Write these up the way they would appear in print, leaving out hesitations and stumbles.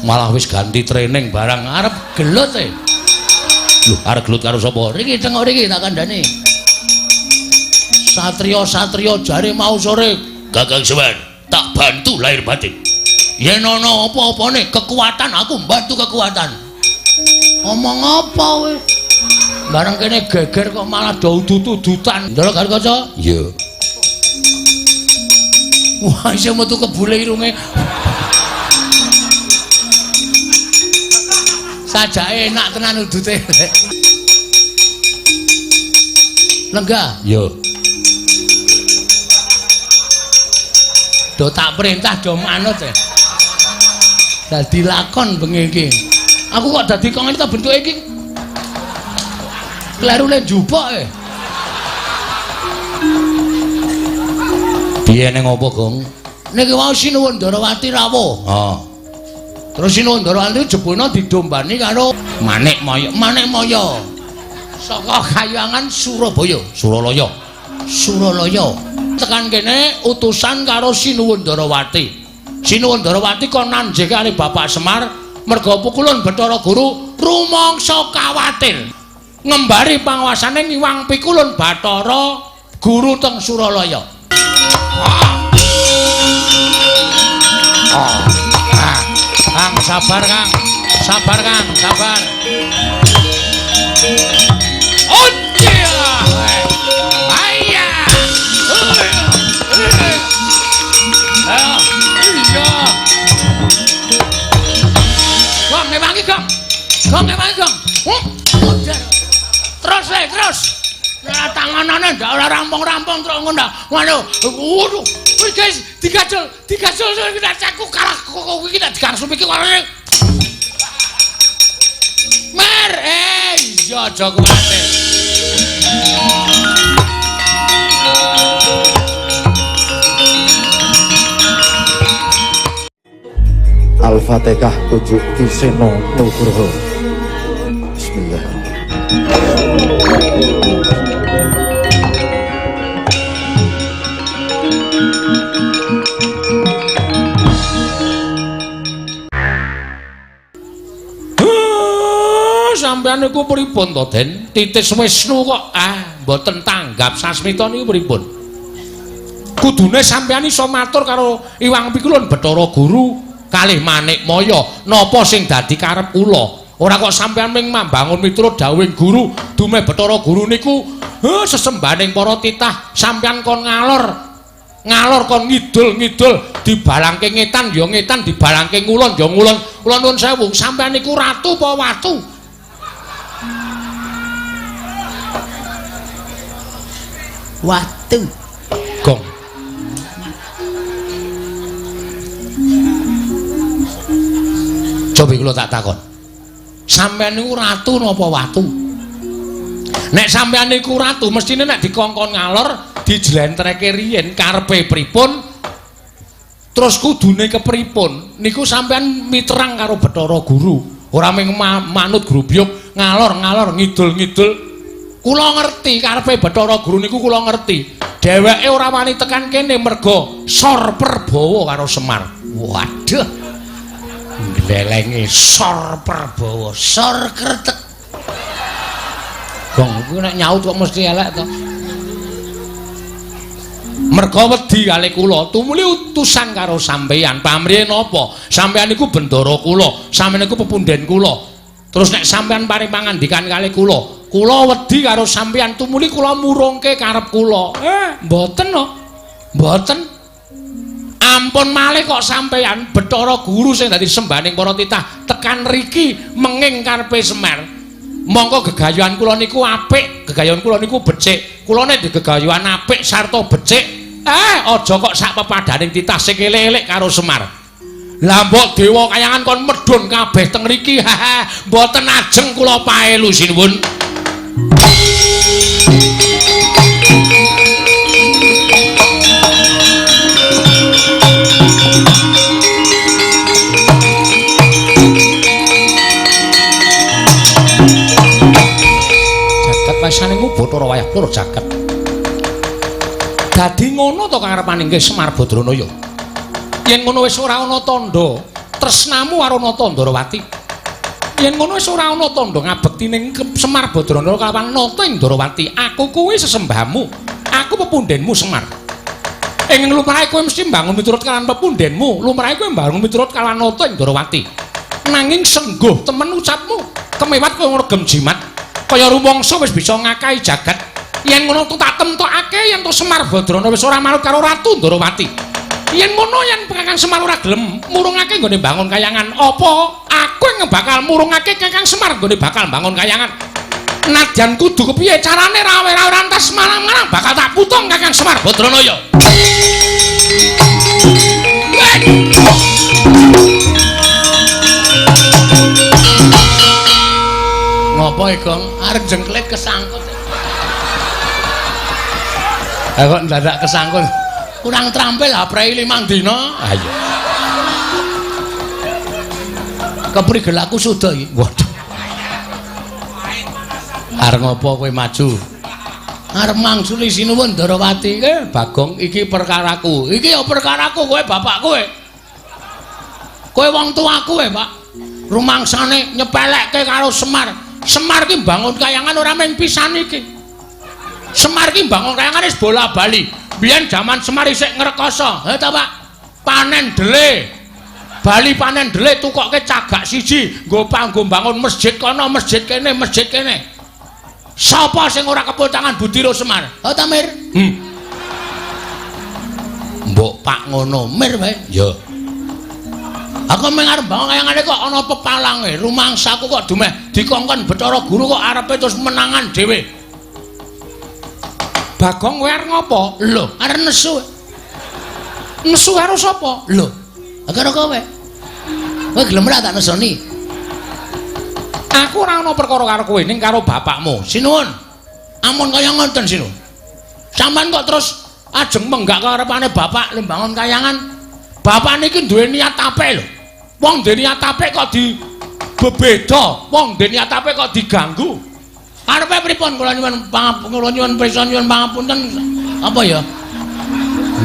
Malah wis ganti training barang arep gelut e. Lho, arep gelut karo sapa? Riki tengok riki tak kandhani. Satria-satria jare mau sore, Kakang Semar, tak bantu lahir batin. Yen ana apa-apane kekuatan aku mbantu kekuatan. Omong apa kowe? Bareng kene geger kok malah do udut-udutan. Ndelok karo kaca? Iya. Wah, isih metu kebule irunge. Sajake enak tenan udute. Lenggah? Iya. Do tak perintah do manut ya. Dadi lakon bengi iki. Aku kok dadi kok ngene ta bentuke iki. Kleru le njupuk e. Piye ning apa, Gong? Niki wau Sinuwun Ndarawati rawuh. Heeh. Terus Sinuwun Ndarawati jebulna didombani karo Manikmaya. Manikmaya. Saka kayangan Surabaya, Suralaya. Suralaya. Tekan kene utusan karo Sinuwun Ndarawati. Sinuwun Ndarawati kon nanjeke karo Bapak Semar merga pukulun Bathara Guru rumangsa kawatir. Ngembari panguasane ngiwang pikulun Bathara Guru teng Suralaya. Kang sabar Kang, sabar Kang, sabar. Gong ngewangi gong. Gong ngewangi gong. Terus le, terus. Lah tanganane ndak ora rampung-rampung terus ngono ndak. Ngono. Waduh. Wis guys, digajol, digajol aku kalah kok iki tak digangsum iki kok. Mer, iya aja kuwatir. Al-Fatihah pujuk Ki Seno Nugroho. Bismillah. Sampeyan niku pripun to, Den? Titis Wisnu kok mboten tanggap sasmita niku pripun? Kudune sampeyan iso matur karo Iwang Pikulun Bathara Guru kalih Manikmaya napa sing dadi karep kula. Ora kok sampeyan ming mambangun miturut dawuhing guru, dume Bathara Guru niku sesembahaning para titah, sampeyan kon ngalor. Ngalor kon ngidul-ngidul, dibalangke ngetan ya ngetan, dibalangke ngulon ya ngulon. Kula nuwun sewu, sampeyan niku ratu apa watu? Watu. Gong. Cobi kula tak takon. Sampeyan niku ratu napa watu? Nek sampeyan niku ratu, mestine nek dikongkon ngalor dijlentreke riyin karepe pripun, terus kudune kepripun, niku sampeyan miterang karo Bathara Guru. Ora mung manut grubyuk ngalor-ngalor ngidul-ngidul. Kula ngerti karepe Bathara Guru niku kula ngerti. Dheweke ora wani tekan kene merga sor perbawa karo Semar. Waduh. Glelenge sor perbawa, sor kretek. Gong kuwi nek nyaut kok mesti elek to. Merga wedi kali kula, tumuli utusan karo sampeyan. Pamrihe napa? Sampeyan niku bendara kula, sampeyan niku pepunden kula. Terus nek sampeyan paring pangandikan kali kula, kula wedi karo sampeyan tumuli kula murungke karep kula. Mboten no. Mboten. Ampun malih kok sampeyan Bathara Guru sing dadi sembahaning para titah tekan riki menging karepe Semar. Mongko gegayuhan kula niku apik, gegayuhan kula niku becik. Kula nek gegayuhan apik sarta becik, aja kok sak pepadaning titah sing elek-elek karo Semar. Lah mbok dewa kayangan kon medhun kabeh teng riki. Mboten ajeng kula paelu sinuwun. Jagat waisane Bathara wayah plur jagat. Dadi ngono to karepaning Semar Badranaya. Yen ngono wis ora ana tandha tresnamu karo Nata Ndarawati. Yen ngono wis ora ana tandha ngabekti ning Semar Badranaya kalawan Nata ing Ndarawati. Aku kuwi sesembahmu. Aku pepundhenmu Semar. Ing lumrahe kowe mesti mbangun miturut kalawan pepundhenmu, lumrahe kowe mbangun miturut kalawan Nata ing Ndarawati. Nanging sengguh temen ucapmu, kemewat kowe ngregem jimat. Kaya rumangsa wis bisa ngakahi jagat. Yen ngono tak temtokake yen to Semar Badrana wis ora manut karo Ratu Ndarawati. Yen ngono yen Kakang Semar ora gelem murungake nggone bangun kayangan, apa aku yang bakal murungake Kakang Semar nggone bakal bangun kayangan? Nadyan kudu kepiye carane rawe-rawe rantas malang-malang bakal tak putung Kakang Semar Badranaya. Ngopo Gong? Arep jengklet kesangkut. Ha kok ndadak kesangkut. Kurang terampil aprei 5 dina. Ayo. Keprigel aku sudah iki. Waduh. Arep ngopo kowe maju? Arep mangsuli sinuwun Ndarawati. Bagong iki perkaraku. Iki ya perkaraku kowe bapak kowe. Kowe wong tuaku kowe, Pak. Rumangsane nyepelekke karo Semar. Semar ki mbangun kayangan ora mung pisan iki. Semar ki mbangun kayangan wis bola-bali. Biyen jaman Semar isih ngrekoso. Ha ta, Pak? Panen dele. Bali panen dele tukokke cagak siji nggo panggo bangun masjid kono, masjid kene, masjid kene. Sapa sing ora kepul tangan Budiro Semar? Ha ta, Mir? Mbok Pak ngono, Mir wae. Ya. Aku mung arep bangun kayangane kok ana pepalange, rumangsaku kok dumeh dikongkon Bathara Guru kok arepe terus menangan dhewe. Bagong kowe arep ngopo? Lho, arep nesu. Nesu karo sapa? Lho, karo kowe. Kowe gelem ora tak nesoni? Aku ora ana perkara karo kowe ning karo bapakmu. Sinuwun. Amun kaya ngoten sinuwun. Sampeyan kok terus ajeng menggak karepane bapak le mbangun kayangan. Bapak niki duwe niat apik lho. Wong duwe niat apik kok di bebeda, wong duwe niat apik kok diganggu. Arepe pripun kula nyuwun kula nyuwun prisa nyuwun pangapunten apa ya?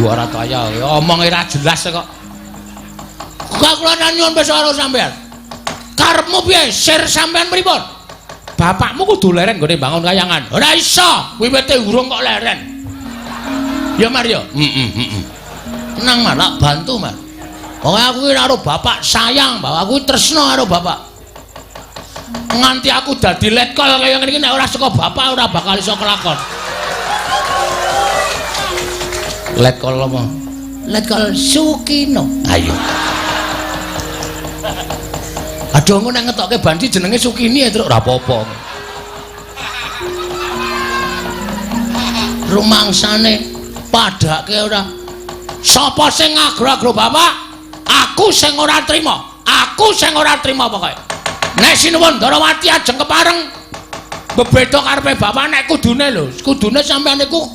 Gua ora kaya omong ora jelas kok. Kok kula nyuwun prisa karo sampean. Karepmu piye? Sir sampean pripun? Bapakmu kudu leren nggone bangun kayangan. Ora iso, wiwite urung kok leren. Ya Mar ya. Heeh. Tenang Mar, tak bantu Mar. Pokoke aku ki karo bapak sayang, bapak aku tresno karo bapak. Nganti aku dadi letkol kaya ngene iki nek ora saka bapak ora bakal iso kelakon. Letkol apa? Letkol Sukino. Ayo. Aduh engko nek ngetokke banci jenenge Sukini ya truk ora apa-apa. Rumangsane padhake ora. Sapa sing ngagro-agro bapak? Aku sing ora trima. Aku sing ora trima pokoke. Nek sinuwun Ndarawati ajeng kepareng bebeda karepe bapak nek kudune lho, kudune sampeyan niku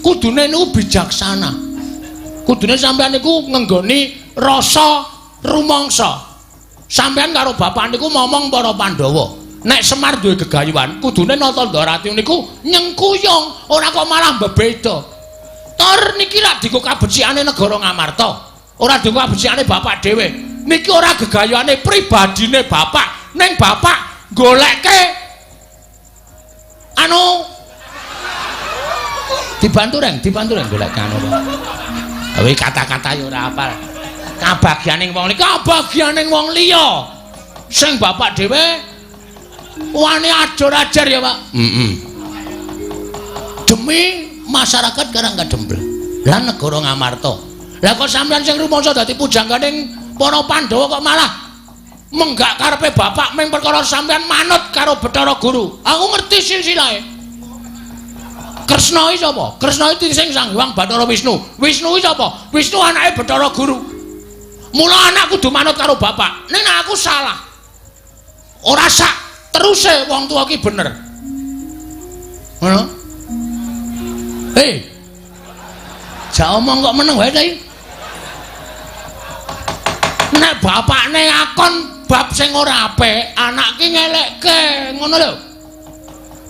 kudune niku bijaksana. Kudune sampeyan niku ngenggoni rasa rumangsa. Sampeyan karo bapak niku momong para Pandhawa. Nek Semar duwe gegayuhan, kudune Nata Ndarawati niku nyengkuyung, ora kok malah bebeda. Tor niki lak dienggo kabecikane negara Ngamarta. Ora dienggo kabecikane bapak dhewe. Niki ora gegayuhane pribadine bapak. Ning bapak golekke anu dibantu reng, golek anu. Kowe kata-kata ya ora apal. Kabagyaning wong liya, kabagyaning wong liya. Sing bapak dhewe wani ajur-ajar ya, Pak. Heeh. Demi masyarakat Karang Kadempel lan negara Ngamarta. Lah kok sampeyan sing rumangsa dadi pujangganing para Pandhawa kok malah menggak karepe bapak ming perkara sampeyan manut karo Bathara Guru. Aku ngerti silsilahe. Kresna iki sapa? Kresna iki sing Sang Hyang Bathara Wisnu. Wisnu iki sapa? Wisnu anake Bathara Guru. Mula anak kudu manut karo bapak. Ning aku salah. Ora sak teruse wong tuwa ki bener. Ngono? Hei. Jak omong kok meneng wae ta iki? Nek bapakne akon bab sing ora apik, anak ki ngelekke, ngono lho.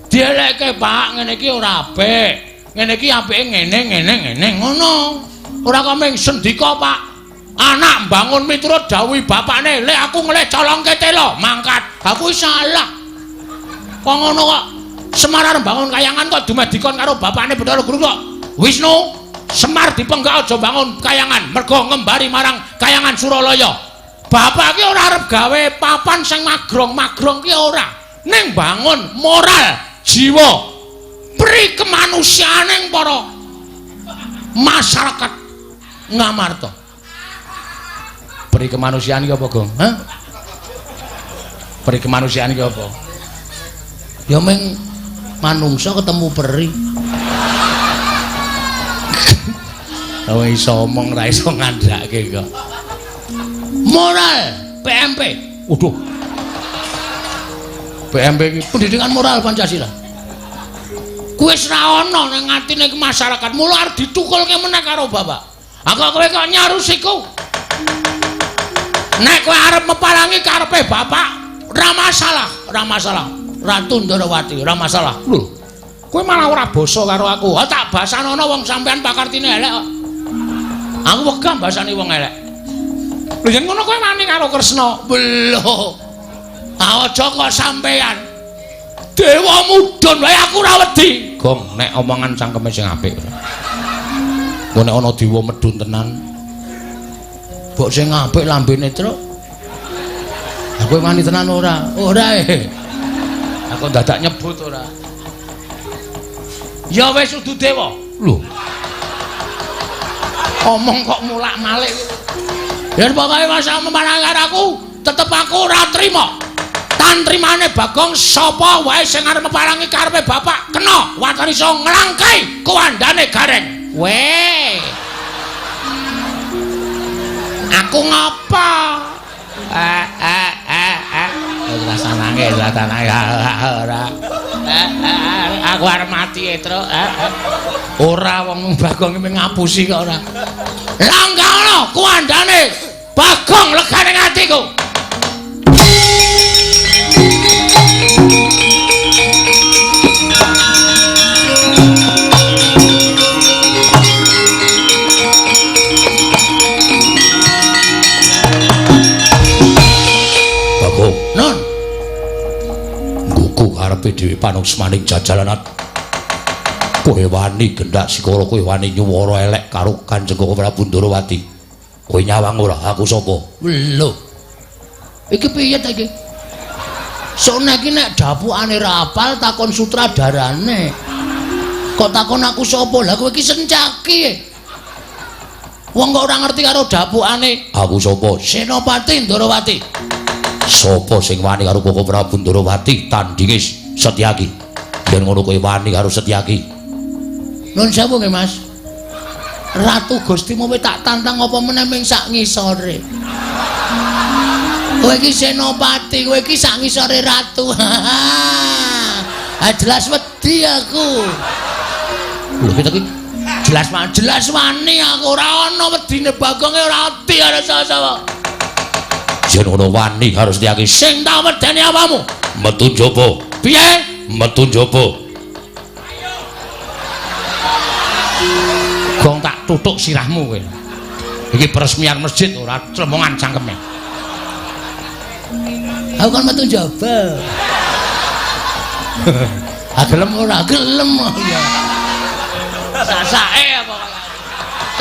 Dielekke, Pak, ngene iki ora apik. Ngene iki apike ngene ngene ngene ngono. Ora kok mung sendika, Pak. Anak mbangun miturut dawuhe bapakne, "Lek aku ngelih colongke telo, mangkat." Aku salah. Kok ngono kok? Semar arep bangun kayangan kok dumedikon karo bapakne Bathara Guru kok. Wisnu, Semar dipenggak aja bangun kayangan, mergo ngembari marang kayangan Suralaya. Bapak ki ora arep gawe papan sing magrong-magrong ki ora. Ning bangun moral, jiwa, pri kemanusiaaning para masyarakat Ngamarta. Pri kemanusiaan ki apa, Gong? Hah? Pri kemanusiaan ki apa? Ya meng manungsa ketemu peri. Kowe iso omong ra iso ngandhake kok. Moral PMP. Waduh. PMP iki pendidikan moral Pancasila. Kuwi wis ra ana nang atine masyarakat. Mula arep ditukulke meneh karo bapak. Aku kowe kok nyarusiku. Nek kowe arep mepalangi karepe bapak, ora masalah, ora masalah. Ratu Ndorowati, ora masalah. Lho. Kowe malah ora basa karo aku. Ha tak basanono wong sampean pakartine elek kok. Aku wegah basane wong elek. Lho yen ngono kowe wani karo Kresna. Lho. Aja kok sampean. Dewa mudhun wae aku ora wedi. Gong, nek omongan cangkeme sing apik. Engko nek ana dewa medhun tenan. Mbok sing apik lambene, Truk. Aku wani tenan ora? Ora e. Aku dadak nyebut ora. Ya wis udu dewa. Lho. Omong kok mulak-malik. Yen pokoke masa memarang karo aku, tetep aku ora trima. Tantrimane Bagong sapa wae sing arep meparangi karepe bapak kena waton iso nglangkai kuwandane Gareng. Weh. Aku ngapa? Ora sanange, ora tanange ora. Aku arep mati, Truk. Ora wong Bagong iki ngapusi kok ora. Langkah ana kuwandane Bagong legane atiku. Bagong, non. Ngguku karepe dhewe panuksmaning jajalanat. Kowe wani gendak sikara, kowe wani nyuwara elek karo Kanjeng Prabu Ndorowati. Kowe nyawang ora aku sapa? Lho. Iki piye ta iki? Sone iki nek dapukane ra apal takon sutradarane. Kok takon aku sapa? Lah kowe iki sencaki. Wong kok ora ngerti karo dapukane. Aku sapa? Senopati Ndorowati. Sapa sing wani karo Koko Prabu Ndorowati tandinge Setyaki? Yen ngono kowe wani karo Setyaki. Nuwun sewu nggih, Mas. Ratu Gusti Mowe tak tantang apa meneh ming sak ngisore. Kowe iki senopati, kowe iki sak ngisore ratu. Ah jelas wedi aku. Lho kita iki jelas jelas wani aku ora ana wedine Bagonge ora wedi karo sapa-sapa. Yen ngono wani karo Setyaki sing tak wedeni awamu. Metu njaba. Piye? Metu njaba. Gong tak tutuk sirahmu kowe. Iki peresmian masjid ora clemongan cangkeme. Aku kan metu njaba. Ah gelem ora? Gelem ya. Sasake pokoke.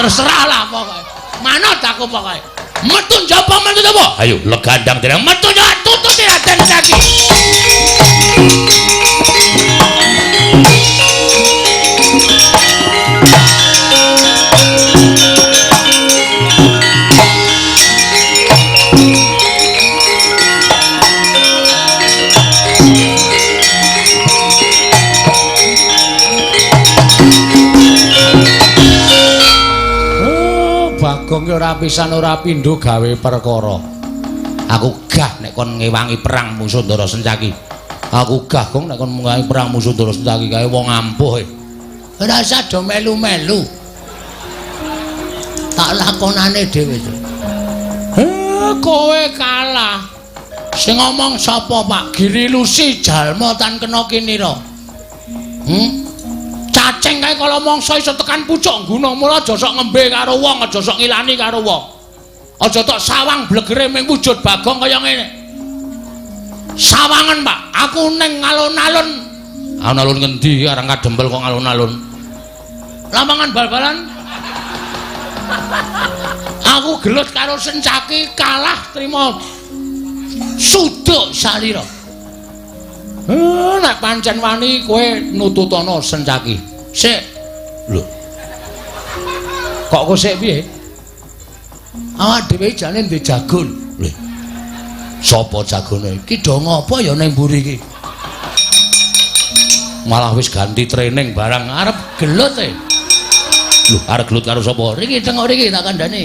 Terserah lah pokoke. Manut aku pokoke. Metu njaba, metu njaba. Ayo legandang dereng metu njaba tututi Raden Setyaki. Bagong ki ora pisan ora pindho gawe perkara. Aku gah nek kon ngewangi perang musuh Ndara Sencaki. Aku gah gong nek kon ngewangi perang musuh Ndara Sencaki kae wong ampuh e. Ora usah do melu-melu. Tak lakonane dhewe. Kowe kalah. Sing ngomong sapa, Pak? Giri Lusi jalma tan kena kinira. Cacing kae kala mangsa iso tekan pucuk ngguna, mula aja sok ngembe karo wong, aja sok ngilani karo wong. Aja tok sawang blegere ming wujud Bagong kaya ngene. Sawangen, Pak. Aku ning alun-alun. Alun-alun ngendi arang kadempel kok alun-alun? Lapangan bal-balan. Aku gelut karo Sencaki kalah trima suduk salira. Nek pancen wani kowe nututana Sencaki. Sik. Lho. Kok kowe sik piye? Awak dhewe jane ndek jagon. Lho. Sapa jagone? Iki do ngopo ya ning mburi iki? Malah wis ganti training barang arep gelut e. Lho, arep gelut karo sapa? Riki tengok riki tak kandhani.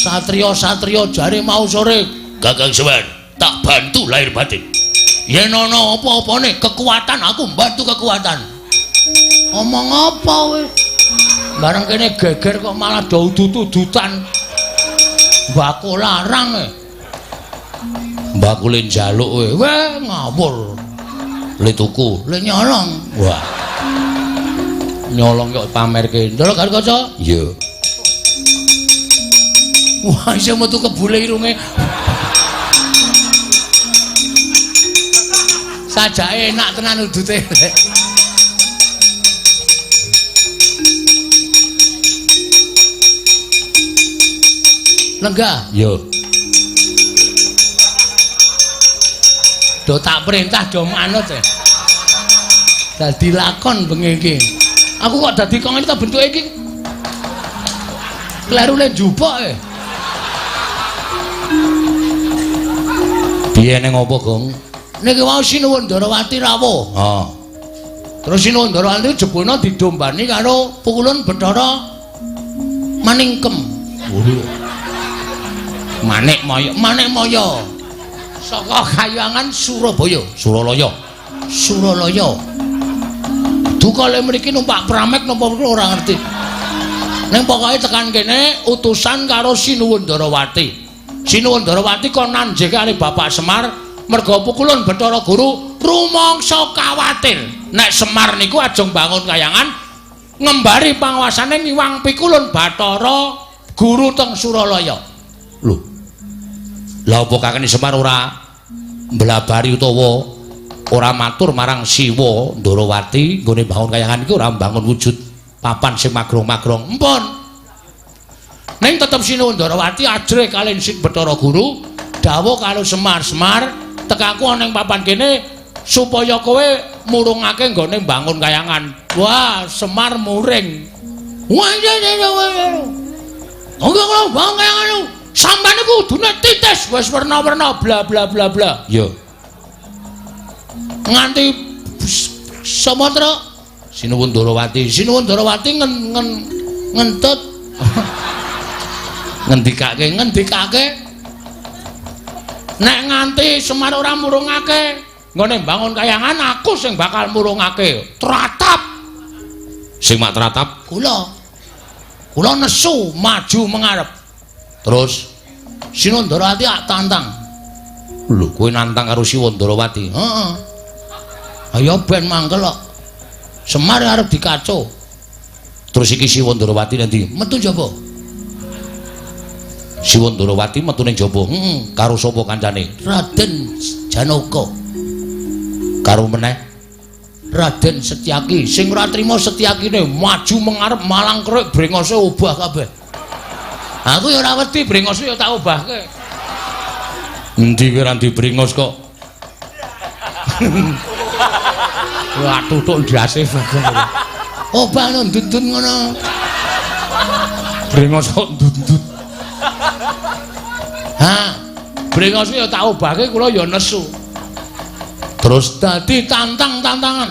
Satria-satria jare mau sore, Kakang Semar, tak bantu lahir batin. Yen ana apa-apane kekuatan aku mbantu kekuatan. Omong apa kowe? Bareng kene geger kok malah do udut-udutan. Mbako larang e. Mbakule njaluk kowe. Weh ngawur. Le tuku, le nyolong. Wah. Nyolong kok pamerke. Ndelok karo kaca? Iya. Wah, iso metu kebule irunge. Sajake enak tenan udute. Lenggah? Iya. Do tak perintah do manut e. Dadi lakon bengi iki. Aku kok dadi kok ngene ta bentuke iki. Klerune njupuk e. Piye ning apa, Gong? Niki wau Sinuwun Ndarawati rawuh. Ha. Terus Sinuwun Ndarawati jebulna didombani karo pukulun Bathara Maningkem. Manik Maya, Manik Maya. Saka Kayangan Surabaya, Suralaya. Suralaya. Duka le mriki numpak pramek napa ora ngerti. Ning pokoke tekan kene utusan karo Sinuwun Ndarawati. Sinuwun Ndarawati kon nanjeke karo Bapak Semar merga pukulun Bathara Guru rumangsa kawatir. Nek Semar niku ajeng bangun kayangan ngembari panguasane ngiwang pikulun Bathara Guru teng Suralaya. Lho. Lah apa kakene Semar ora mblabari utawa ora matur marang Siwa Ndarawati nggone bangun kayangan iki ora mbangun wujud papan sing magrong-magrong. Empun. Ning tetep Sinuwun Ndarawati ajrih kaliyan Sing Bathara Guru dawuh karo Semar, "Semar, tekaku ana ing papan kene supaya kowe murungake nggone mbangun kayangan." Wah, Semar muring. Wah, iya iya iya. Oke, kalau bangun kayangan sampeyan niku kudune titis wis werna-werna bla bla bla bla. Iya. Nganti Samatra Sinuwun Ndarawati, Sinuwun Ndarawati ngentut. Ngendikake, ngendikake. Nek nganti Semar ora murungake nggone mbangun kayangan aku sing bakal murungake. Tratap. Sing mak tratap kula. Kula nesu maju mengarep. Terus Sinuwun Ndarawati ak tantang. Lho, kowe nantang karo Sinuwun Ndarawati? Heeh. Ayo ben mangkel kok. Semar arep dikaco. Terus iki Sinuwun Ndarawati nanti metu njaba. Sinuwun Ndarawati metu ning jaba. Heeh, karo sapa kancane? Raden Janaka. Karo meneh Raden Setyaki. Sing ora trima Setyakine maju mengarep malang krek brengose obah kabeh. Aku ya ora wedi brengose ya tak obahke. Endi kowe ora ndi brengos kok. Wah tutuk ndase Bagong. Obah ndut-ndut ngono. Brengos kok ndut-ndut. Ha, brengos ya tak obahke kula ya nesu. Terus dadi tantang-tantangan.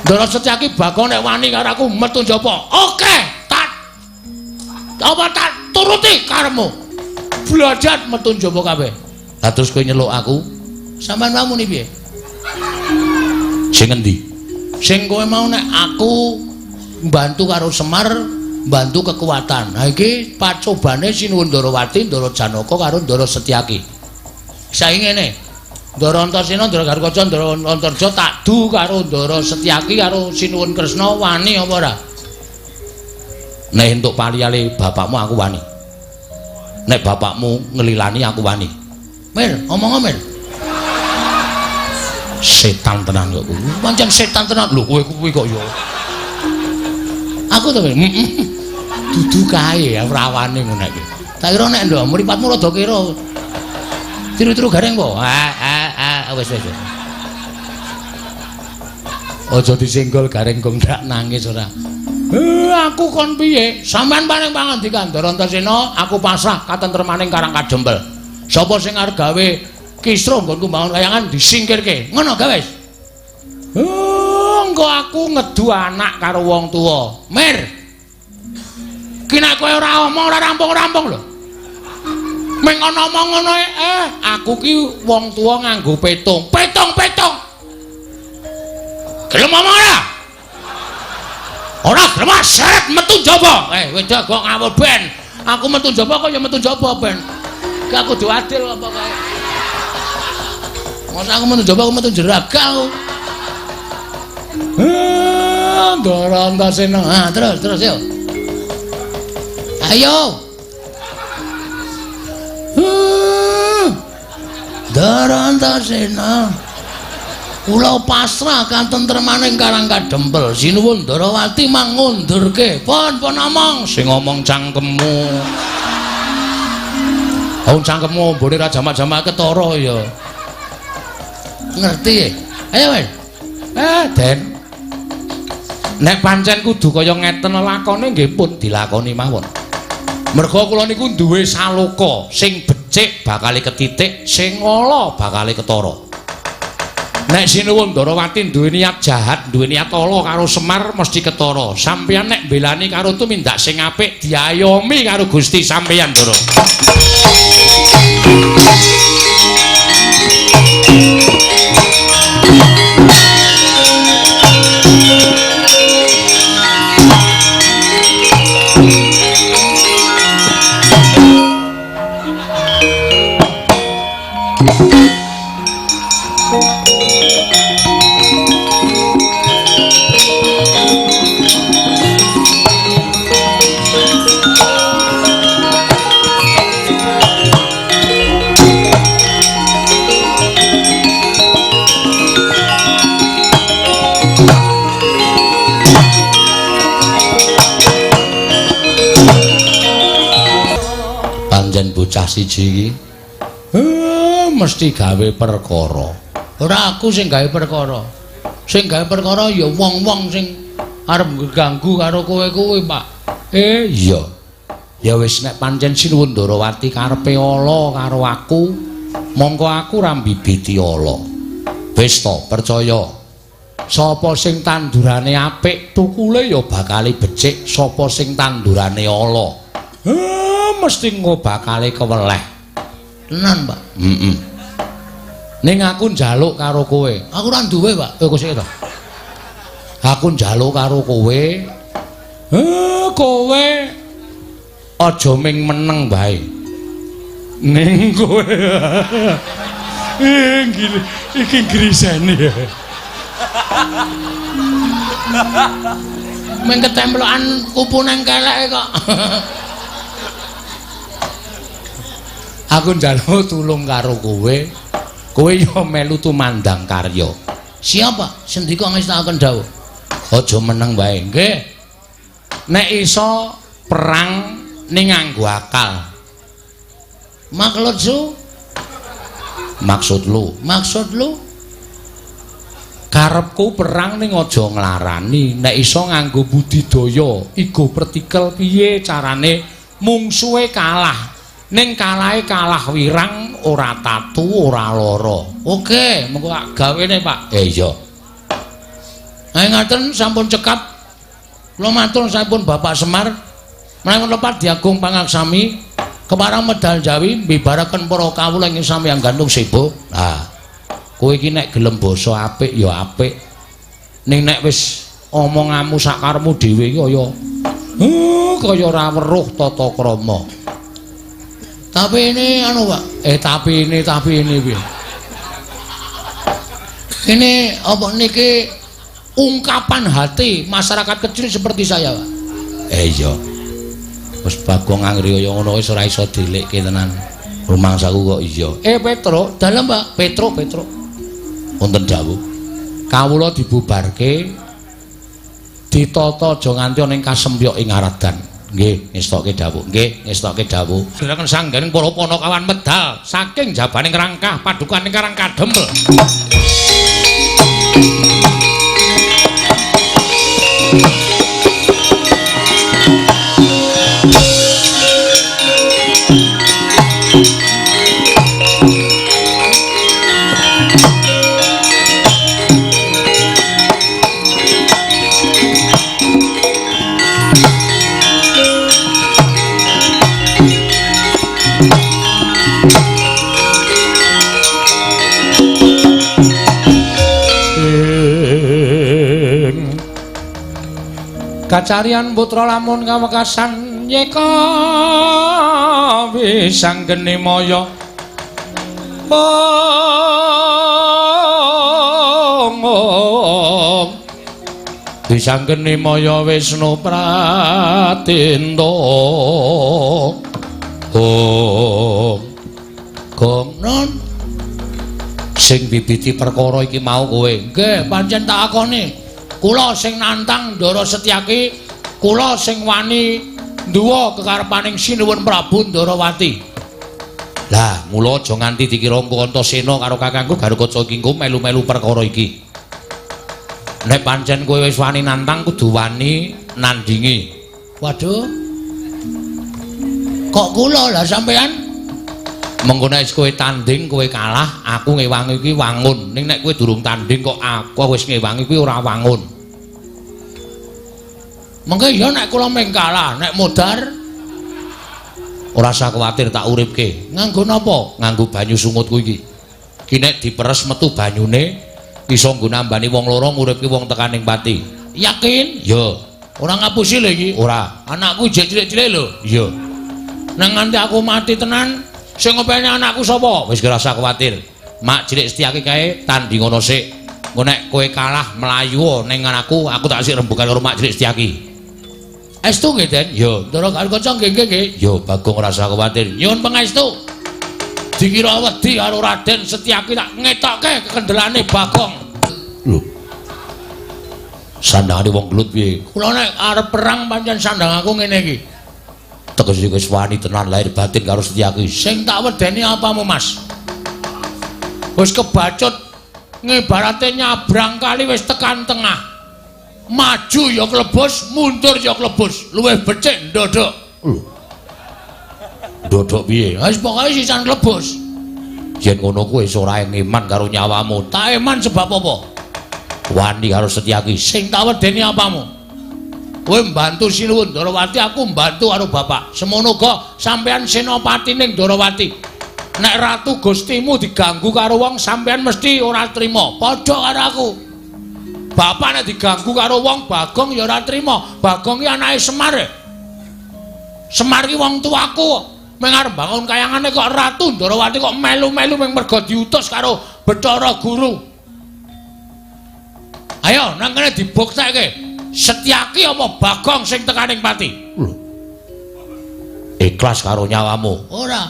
Ndara Setyaki Bagong nek wani karo aku metu njaba. Oke, tak apa tak turuti karepmu. Blajat metu njaba kabeh. Lah terus kowe nyeluk aku, sampean mau muni piye? Sing endi? Sing kowe mau nek aku mbantu karo Semar, mbantu kekuatan. Ha iki pacobane Sinuwun Ndarawati, Ndara Janaka karo Ndara Setyaki. Saiki ngene. Ndara Antasena, Ndara Garukaca, Ndara Antarja tak du karo Ndara Setyaki karo Sinuwun Kresna wani apa ora? Nek entuk paliyale bapakmu aku wani. Nek bapakmu ngelilani aku wani. Mir, omong Mir. Setan tenan kok kuwi. Pancen setan tenan. Lho kowe kuwi kok ya. Aku to dudu kae ora wani ngono iki. Tak kira nek ndok mripatmu rada kira. Tiru-tiru gareng po. Ah wis wis. Aja disenggol gareng gong ndak nangis ora. Aku kon piye? Sampeyan paring pangandikan Ndara Antasena, aku pasrah katentremaning Karang Kadempel. Sapa sing arep gawe kisruh nggonku mbangun kayangan disingkirke. Ngono gawe wis. Engko aku ngedu anak karo wong tuwa. Mir. Ki nek kowe ora omong ora rampung-rampung lho. Meng ana omong ngono aku ki wong tuwa nganggo petung. Petung-petung. Gelem omong ora? Ora gelem seret metu njaba. Wedok kok ngawur ben. Aku metu njaba kok ya metu njaba ben. Gak kudu adil apa kae. Masa aku metu njaba aku metu jeraga aku. Ndara Antasena. Ah, terus terus yo. Ayo. Ndara Antasena. Kula pasrah katentremaning Karang Kadempel. Sinuwun Ndarawati mangundurke. Pun pun omong sing ngomong cangkemmu. Wong cangkemmu mbone ra jamak-jamak ketara ya. Ngerti? Ayo wis. Den. Nek pancen kudu kaya ngeten lakone nggih pun dilakoni mawon. Merga kula niku duwe saloka sing becik bakale ketitik, sing ala bakale ketara. Nek Sinuwun Ndarawati duwe niat jahat, duwe niat ala karo Semar mesti ketara. Sampeyan nek mbelani karo tumindak sing apik diayomi karo Gusti sampeyan, Ndara. Bocah siji iki mesti gawe perkara. Ora aku sing gawe perkara. Sing gawe perkara ya wong-wong sing arep ngganggu karo kowe kuwi, Pak. Iya. Ya wis nek pancen Sinuwun Ndarawati karepe ala karo aku, mongko aku ora mbibiti ala. Wis to, percaya. Sapa sing tandurane apik, tukule ya bakale becik. Sapa sing tandurane ala, mesti engko bakale keweleh. Tenan, Pak. Heeh. Ning aku njaluk karo kowe. Aku ora duwe, Pak. Kok sik to. Aku njaluk karo kowe. Kowe aja ming meneng wae. Ning kowe. Iki grisene. Ming ketemplokan kupu nang keleke kok. Aku njaluk tulung karo kowe. Kowe ya melu tumandang karya. Siapa? Sendika ngestakaken dawuh. Aja meneng wae, nggih. Nek iso perang ning nganggo akal. Maksud su? Maksud lu? Maksud lu? Karepku perang ning aja nglarani, nek iso nganggo budidaya, igo pertikel piye carane mungsuhe kalah. Ning kalahe kalah wirang, ora tatu, ora lara. Oke, mengko tak gawene, Pak. Iya. Nah, ngaten sampun cekap. Kula matur sampun Bapak Semar. Menawi lepat diagung pangaksami keparang medal Jawi mbibaraken para kawula ing samyang gantung sebo. Nah, kowe iki nek gelem basa apik ya apik. Ning nek wis omonganmu sakarepmu dhewe iki kaya kaya ora weruh tata krama. Tapi ini anu, Pak. Tapi ini piye? Ini apa niki ungkapan hati masyarakat kecil seperti saya, Pak. Iya. Wis Bagong anggere kaya ngono wis ora iso dilikke tenan. Rumangsaku kok iya. Petro, dalem Pak. Petro, Petro. Wonten dawuh. Kawula dibubarke ditata aja nganti ana ing kasempyok ing Aradan. Nggih, ngestokke dawuh. Nggih, ngestokke dawuh. Dherekaken sangganing para panakawan medal saking jabaning rangkah padukaning Karang Kadempel. Kacarian putra lamun kawekasan yeka wisanggeni maya. Om wisanggeni maya Wisnu Pratinta. Om Gong non sing bibiti perkara iki mau kowe. Nggih, pancen tak akoni. Kula sing nantang Ndara Setyaki, kula sing wani nduwa kekarepaning Sinuwun Prabu Ndarawati. Lah, mula aja nganti dikira engko Antasena karo kakangku Garukaca iki engko melu-melu perkara iki. Nek pancen kowe wis wani nantang kudu wani nandingi. Waduh. Kok kula lah sampean? Mengko nek kowe tanding kowe kalah, aku ngewangi kuwi wangun. Ning nek kowe durung tanding kok aku wis ngewangi kuwi ora wangun. Mengko ya nek kula mung kalah, nek modar ora usah kuwatir tak uripke. Nganggo napa? Nganggo banyu sungutku iki. Ki nek diperes metu banyune iso nggo nambani wong loro nguripke wong tekaning pati. Yakin? Ya. Ora ngapusi lho iki? Ora. Anakku jek cilik-cilik lho. Iya. Nang nganti aku mati tenan sing ngopeni anakku sapa? Wis ora usah kuwatir. Mak cilik Setyaki kae tanding ngono sik. Engko nek kowe kalah mlayu ning anakku, aku tak sik rembugan karo Mak cilik Setyaki. Estu nggih, Den? Ya, Ndara Garukaca nggih nggih nggih. Ya, Bagong ora usah kuwatir. Nyuwun pangestu. Dikira wedi karo Raden Setyaki tak ngetokke kekendelane Bagong. Lho. Sandangane wong gelut piye? Kula nek arep perang pancen sandang aku ngene iki. Tegese wis wani tenan lahir batin karo Setyaki. Sing tak wedeni apamu, Mas? Wis kebacut ngibarate nyabrang kali wis tekan tengah. Maju ya klebus, mundur ya klebus. Luwih becik ndodok. Lho. Ndodok piye? Wis pokoke sisan klebus. Yen ngono kuwi wis ora eman karo nyawamu. Tak eman sebab apa? Wani karo Setyaki. Sing tak wedeni apamu? Kowe mbantu Sinuwun Ndarawati, aku mbantu karo bapak. Semono uga sampean senopati ning Ndarawati. Nek ratu Gustimu diganggu karo wong sampean mesti ora trima. Padha karo aku. Bapak nek diganggu karo wong Bagong ya ora trima. Bagong ki anake Semar. Semar ki wong tuaku. Meng arep bangun kayangane kok Ratu Ndarawati kok melu-melu meng merga diutus karo Bathara Guru. Ayo nang kene dibuktekke. Setyaki apa Bagong sing tekaning pati? Lho. Ikhlas karo nyawamu? Ora.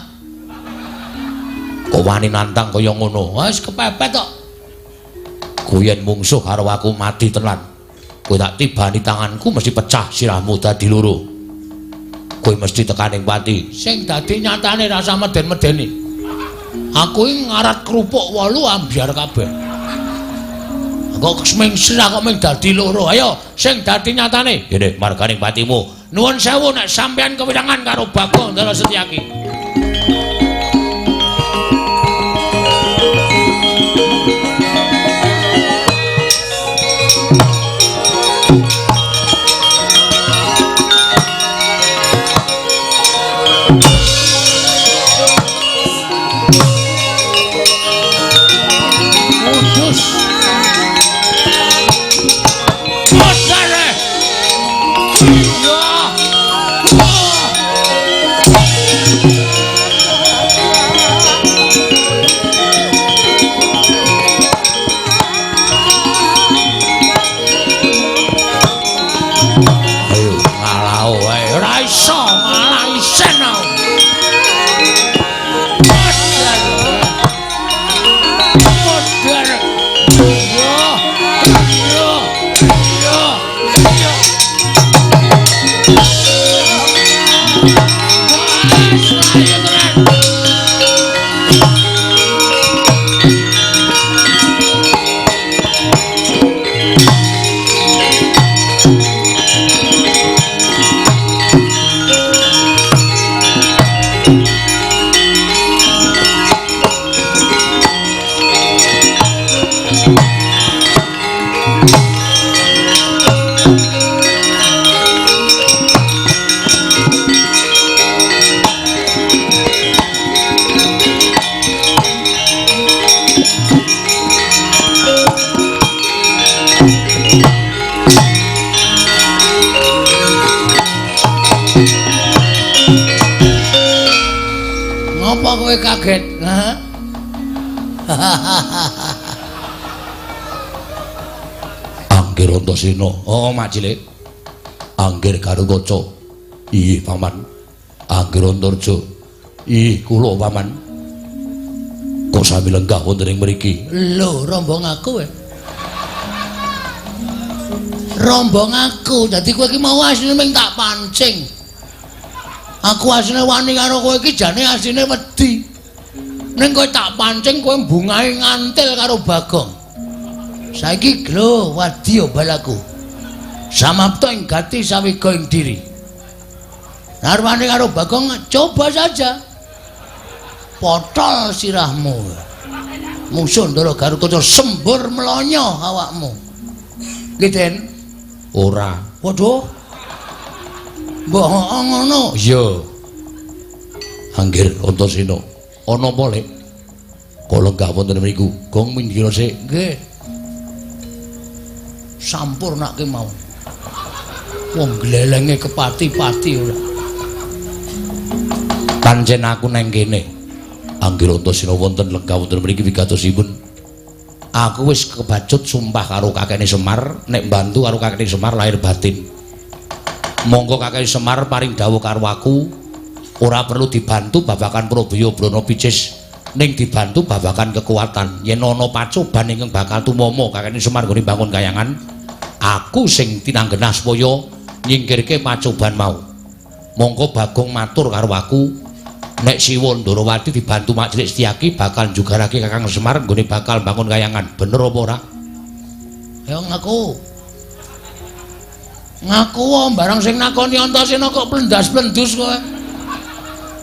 Kok wani nantang kaya ngono? Wis kepepet kok. Kowe yen mungsuh karo aku mati tenan. Kowe tak tibani tanganku mesti pecah sirahmu dadi loro. Kowe mesti tekaning pati. Sing dadi nyatane rasa meden-medeni. Aku iki ngarat kerupuk 8 ambyar kabeh. Kok ming sirah kok ming dadi loro. Ayo sing dadi nyatane. Ngene marganing patimu. Nuwun sewu nek sampean kewirangan karo Bagong Ndara Setyaki. Iya. Apa kowe kaget? Hah? Anggir Antasena. Oh, Mak Cilik. Anggir Garukaca. Ih, Paman. Anggir Antarja. Ih, kula Paman. Kok sami lenggah wonten ing mriki? Lho, rombong aku. Rombong aku. Dadi kowe iki mau asline mung tak pancing. Aku asline wani karo kowe iki jane asline wedi. Ning kowe tak pancing kowe mbungahe ngantil karo Bagong. Saiki glo wadya balaku. Samapta ing gati sawiga ing diri. Narwane karo Bagong coba saja. Potol sirahmu. Musuh Ndara Garukaca sembur mlonyo awakmu. Nggih, Den? Ora. Waduh. Mbok ngono. Iya. Anggir Antasena. Ana apa, Lek? Kok lenggah wonten mriku? Gong minggir sik. Nggih. Sampurnake mawon. Wong glelenge kepati-pati ora. Pancen aku nang kene. Anggir Antasena wonten lenggah wonten mriki wigatosipun. Aku wis kebacut sumpah karo kakekne Semar nek mbantu karo kakekne Semar lahir batin. Monggo kakekne Semar paring dawuh karo aku ora perlu dibantu babagan Probaya Brana Picis ning dibantu babagan kekuatan. Yen ana pacoban ingkang bakal tumama kakekne Semar nggone bangun kayangan, aku sing tinanggenah supaya nyingkirke pacoban mau. Monggo Bagong matur karo aku nek Siwa Ndarawati dibantu Mak Cilik Setyaki bakal njugarake Kakang Semar nggone bakal bangun kayangan. Bener apa ora? Ya ngaku. Ngaku wae barang sing nakoni Antasena kok plendas-plendus kowe.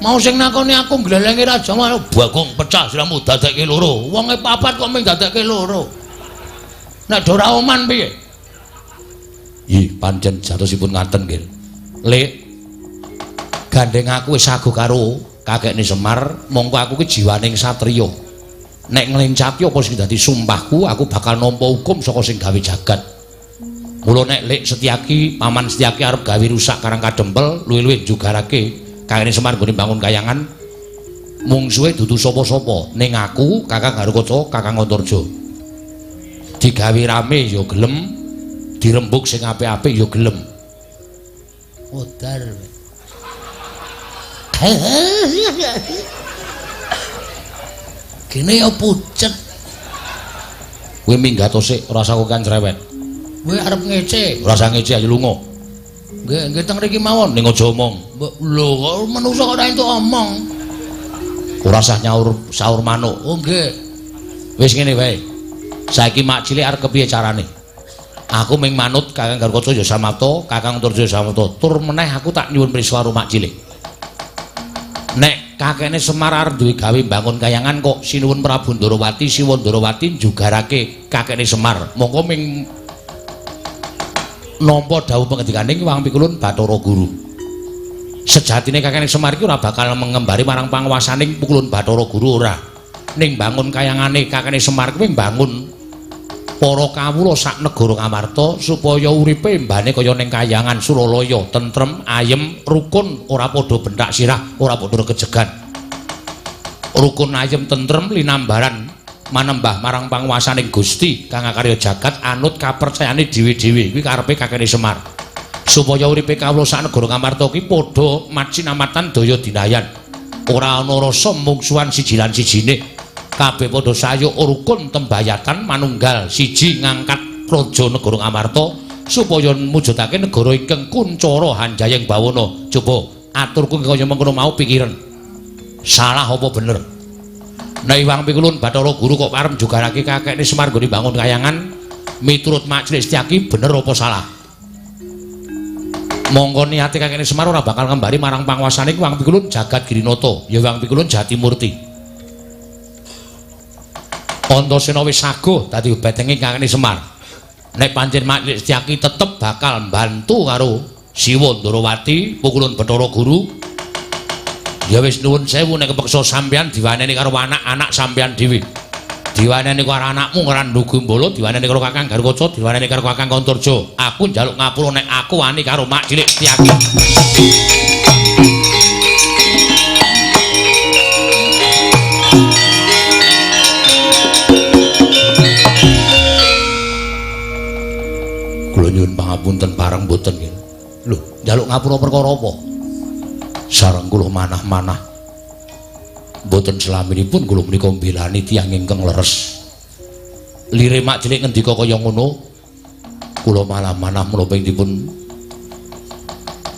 Mau sing nakoni aku glelenge raja mau Bagong pecah siramu dadekke loro. Wonge papat kok mung dadekke loro. Nek do ora oman piye? Ih, pancen jatosipun ngaten nggih. Lek gandeng aku wis sago karo kakekne Semar, mongko aku ki jiwaning satriya. Nek nglencati apa sing dadi sumpahku, aku bakal nampa hukum saka sing gawe jagat. Mula nek Lek Setyaki, Paman Setyaki arep gawe rusak Karang Kadempel, luwih-luwih njugarake kakekne Semar nggone bangun kayangan, mungsuhe dudu sapa-sapa, ning aku, Kakang Garukaca, Kakang Antarja. Digawe rame ya gelem, dirembug sing apik-apik ya gelem. Modar. Gene ya pucet. Kowe minggat sik, ora usah kokean cerewet. Kowe arep ngece, ora usah ngece ayo lunga. Nggih, nggih teng mriki mawon. Ning aja omong. Lho kok manungsa kok ora entuk omong. Ora usah nyaur saur manuk. Oh nggih. Wis ngene wae. Saiki Mak Cilik arep kepiye carane? Aku ming manut Kakang Garukaca ya samapta, Kakang Antarja ya samapta. Tur meneh aku tak nyuwun prisa karo Mak Cilik. Nek kakekne Semar arep duwe gawe mbangun kayangan kok sinuwun Prabu Ndarawati, Siwa Ndarawati njugarake kakekne Semar. Mongko ming nampa dawuh pangendikane Hyang Pikulun Bathara Guru. Sejatine kakekne Semar iki ora bakal mengembari marang panguwasaning Pikulun Bathara Guru ora. Ning bangun kayangane kakekne Semar kuwi mbangun para kawula sak negara Ngamarta supaya uripe mbane kaya ning kayangan Suralaya, tentrem, ayem, rukun, ora padha benthak sirah, ora padha regejegan. Rukun, ayem, tentrem linambaran manembah marang panguwasaning Gusti kang akarya jagat anut kapercayane dhewe-dhewe. Kuwi karepe kakene Semar. Supaya uripe kawula sak negara Ngamarta ki padha macinamatan daya dinayan. Ora ana rasa mungsuhan siji lan sijine. Kabeh padha sayuk rukun tembayatan manunggal siji ngangkat praja negara Ngamarta supaya mujudake negara ingkang kuncara hanjayeng bawana. Coba aturku kaya mengkono mau pikiran. Salah apa bener? Nek Hyang Pikulun Bathara Guru kok arep njugarake kakekne Semar nggone bangun kayangan miturut Mak Cilik Setyaki bener apa salah? Mongko niate kakekne Semar ora bakal ngembari marang panguwasane Hyang Pikulun Jagat Girinata, ya Hyang Pikulun Jatimurti. Antasena wis saguh dadi betenge kakekne Semar. Nek pancen Mak Cilik Setyaki tetep bakal mbantu karo Siwa Ndarawati, Pukulun Bathara Guru. Ya wis nuwun sewu nek kepeksa sampeyan diwaneni karo anak-anak sampeyan dhewe. Diwaneni karo anakmu Ngrandu Gumbala, diwaneni karo Kakang Garukaca, diwaneni karo Kakang Antarja. Aku njaluk ngapura nek aku wani karo Mak Cilik Setyaki. ngapura perkara apa? Sareng kula manah-manah. Mboten selaminipun kula menika mbelani tiyang ingkang leres. Lire Mak Cilik ngendika kaya ngono, kula malah-manah menapa ing dipun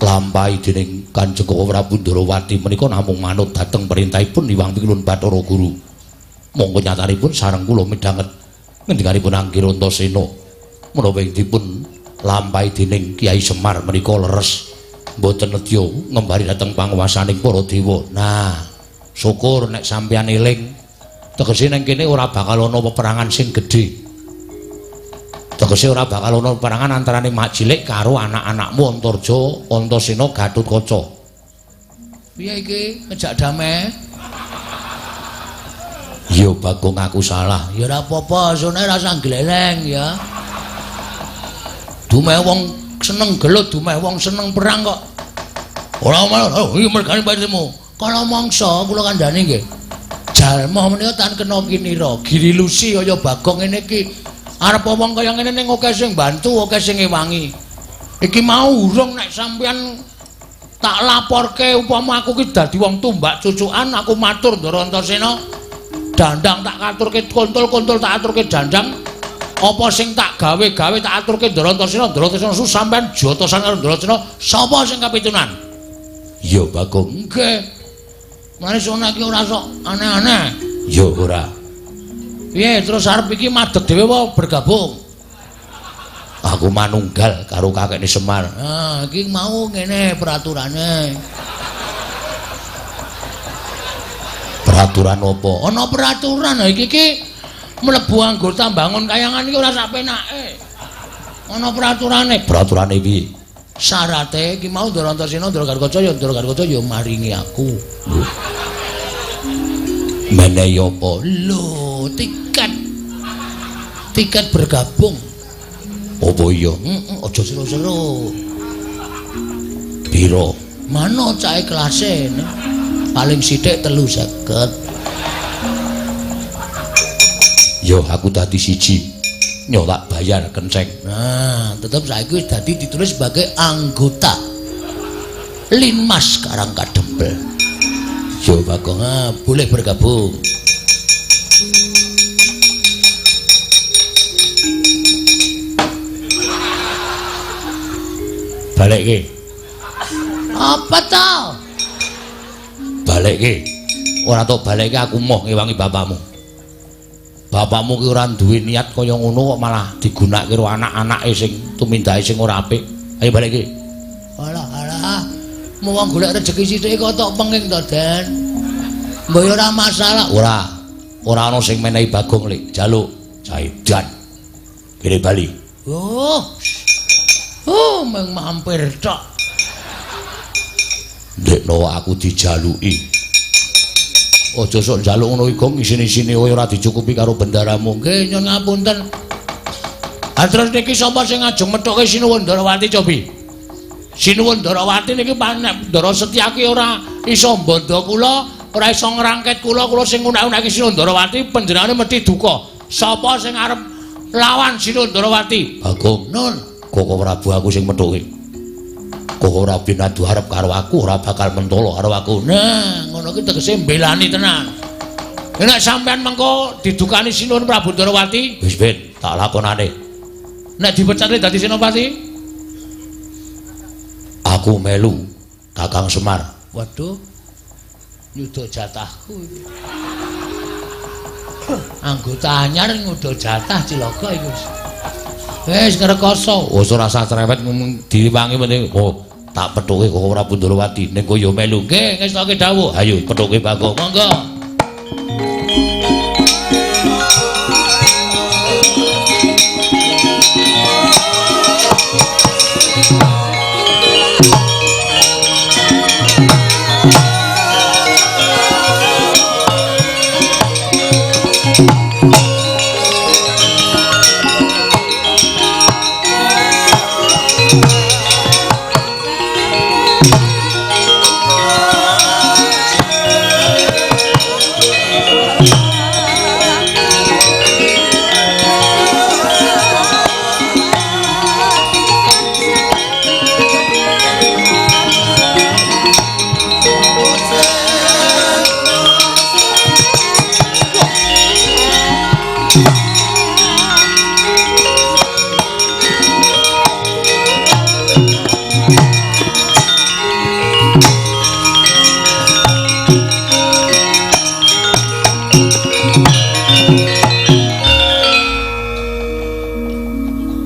lampahi dening Kanjeng Koko Prabu Ndorowati menika namung manut dhateng perintahipun Hyang Pikulun Bathara Guru. Monggo nyatanipun sareng kula midhanget ngendikanipun Angger Antasena menapa ing dipun lampahi dening Kyai Semar menika leres mboten nedya ngembari dhateng panguwasaning para dewa. Nah, syukur nek sampeyan eling. Tegese ning kene ora bakal ana peperangan sing gedhe. Tegese ora bakal ana peperangan antarane Mak Cilik karo anak-anakmu Antarja, Antasena, Gatotkaca. Piye iki ngejak damai? Ya Bagong aku salah. Ya ora apa-apa, sone ora usah gleleng ya. Dumeh wong seneng gelut, dumeh wong seneng perang kok. Ora malah, oh iki mergane patimu. Kala mangsa kula kandhani nggih. Jalma menika tan kena kinira, girilusi kaya Bagong ngene iki. Arep wong kaya ngene ning akeh sing bantu, akeh sing ngewangi. Iki mau urung nek sampeyan tak laporke upama aku ki dadi wong tumbak cucukan, aku matur Ndara Antasena. Dandang tak katurke kontol-kontol tak aturke dandang. Apa sing tak gawe-gawe tak aturke Ndara Antasena, Ndara Antasena sampeyan jotosan karo Ndara Antasena, sapa sing kapitunan? Ya Bagong. Nggih. Mane sono iki ora sok aneh-aneh. Ya ora. Piye terus arep iki madeg dhewe apa bergabung? Aku manunggal karo kakekne Semar. Ah, iki mau ngene peraturane. Peraturan apa? Ana peraturan iki iki mlebu anggota bangun kayangan iki ora sak penake. Ana peraturane. Peraturane piye? Syarate iki mau Ndara Antasena, Ndara Gatotkaca ya Ndara Gatotkaca ya maringi aku. Lho. Menehi apa? Lho, tiket. Tiket bergabung. Apa iya? Heeh, aja seru-seru. Piro? Mano cahe kelase. Paling sithik 350. Yo aku dadi siji. Nyo tak bayar kenceng. Nah, tetep saiki wis dadi ditulis sebagai anggota Linmas Karang Kadempel. Yo Bagong, ah, boleh bergabung. Balekke. Apa to? Balekke. Ora tok balekke aku moh ngewangi bapakmu. Bapakmu ki ora duwe niat kaya ngono kok malah digunakake karo anak-anake sing tumindake sing ora apik. Ayo balekke. Alah alah. Mau wong golek rejeki sithik kok tok penging to, Den. Mbok ya ora masalah. Ora. Ora ana sing menehi Bagong lek jaluk caidan. Kene bali. Oh. Oh, mung mampir tok. Ndekno aku dijaluki. Aja sok njaluk ngono iki, Gong, isine-isine ora dicukupi karo bendaramu. Nggih, nyun ngapunten. Ha terus niki sapa sing ngajeng methuke Sinuwun Ndarawati cobi? Sinuwun Ndarawati niki nek Ndara Setyaki ora iso mbandha kula, ora iso ngrangket kula, kula sing ngunak-unake Sinuwun Ndarawati panjenengane mesti duka. Sapa sing arep lawan Sinuwun Ndarawati? Bagong, Nun, Koko Prabu aku sing methuke. Koko Prabu adu arep karo aku ora bakal mentolo karo aku. Nah, ngono ki tegese mbelani tenan. Nek sampean mengko didukani Sinuwun Prabu Ndarawati, wis ben tak lakonane. Nek dipecat dadi senopati, aku melu Kakang Semar. Waduh. Nyuda jatahku iki. Anggota anyar nyuda jatah cilaka iki wis. Wis ngrekoso. Wis ora usah cerewet diwangi penting. Oh, tak pethuke Koko Prabu Ndarawati ning kowe ya melu. Nggih, ngestoke dawuh. Ayo pethuke Bagong. Monggo.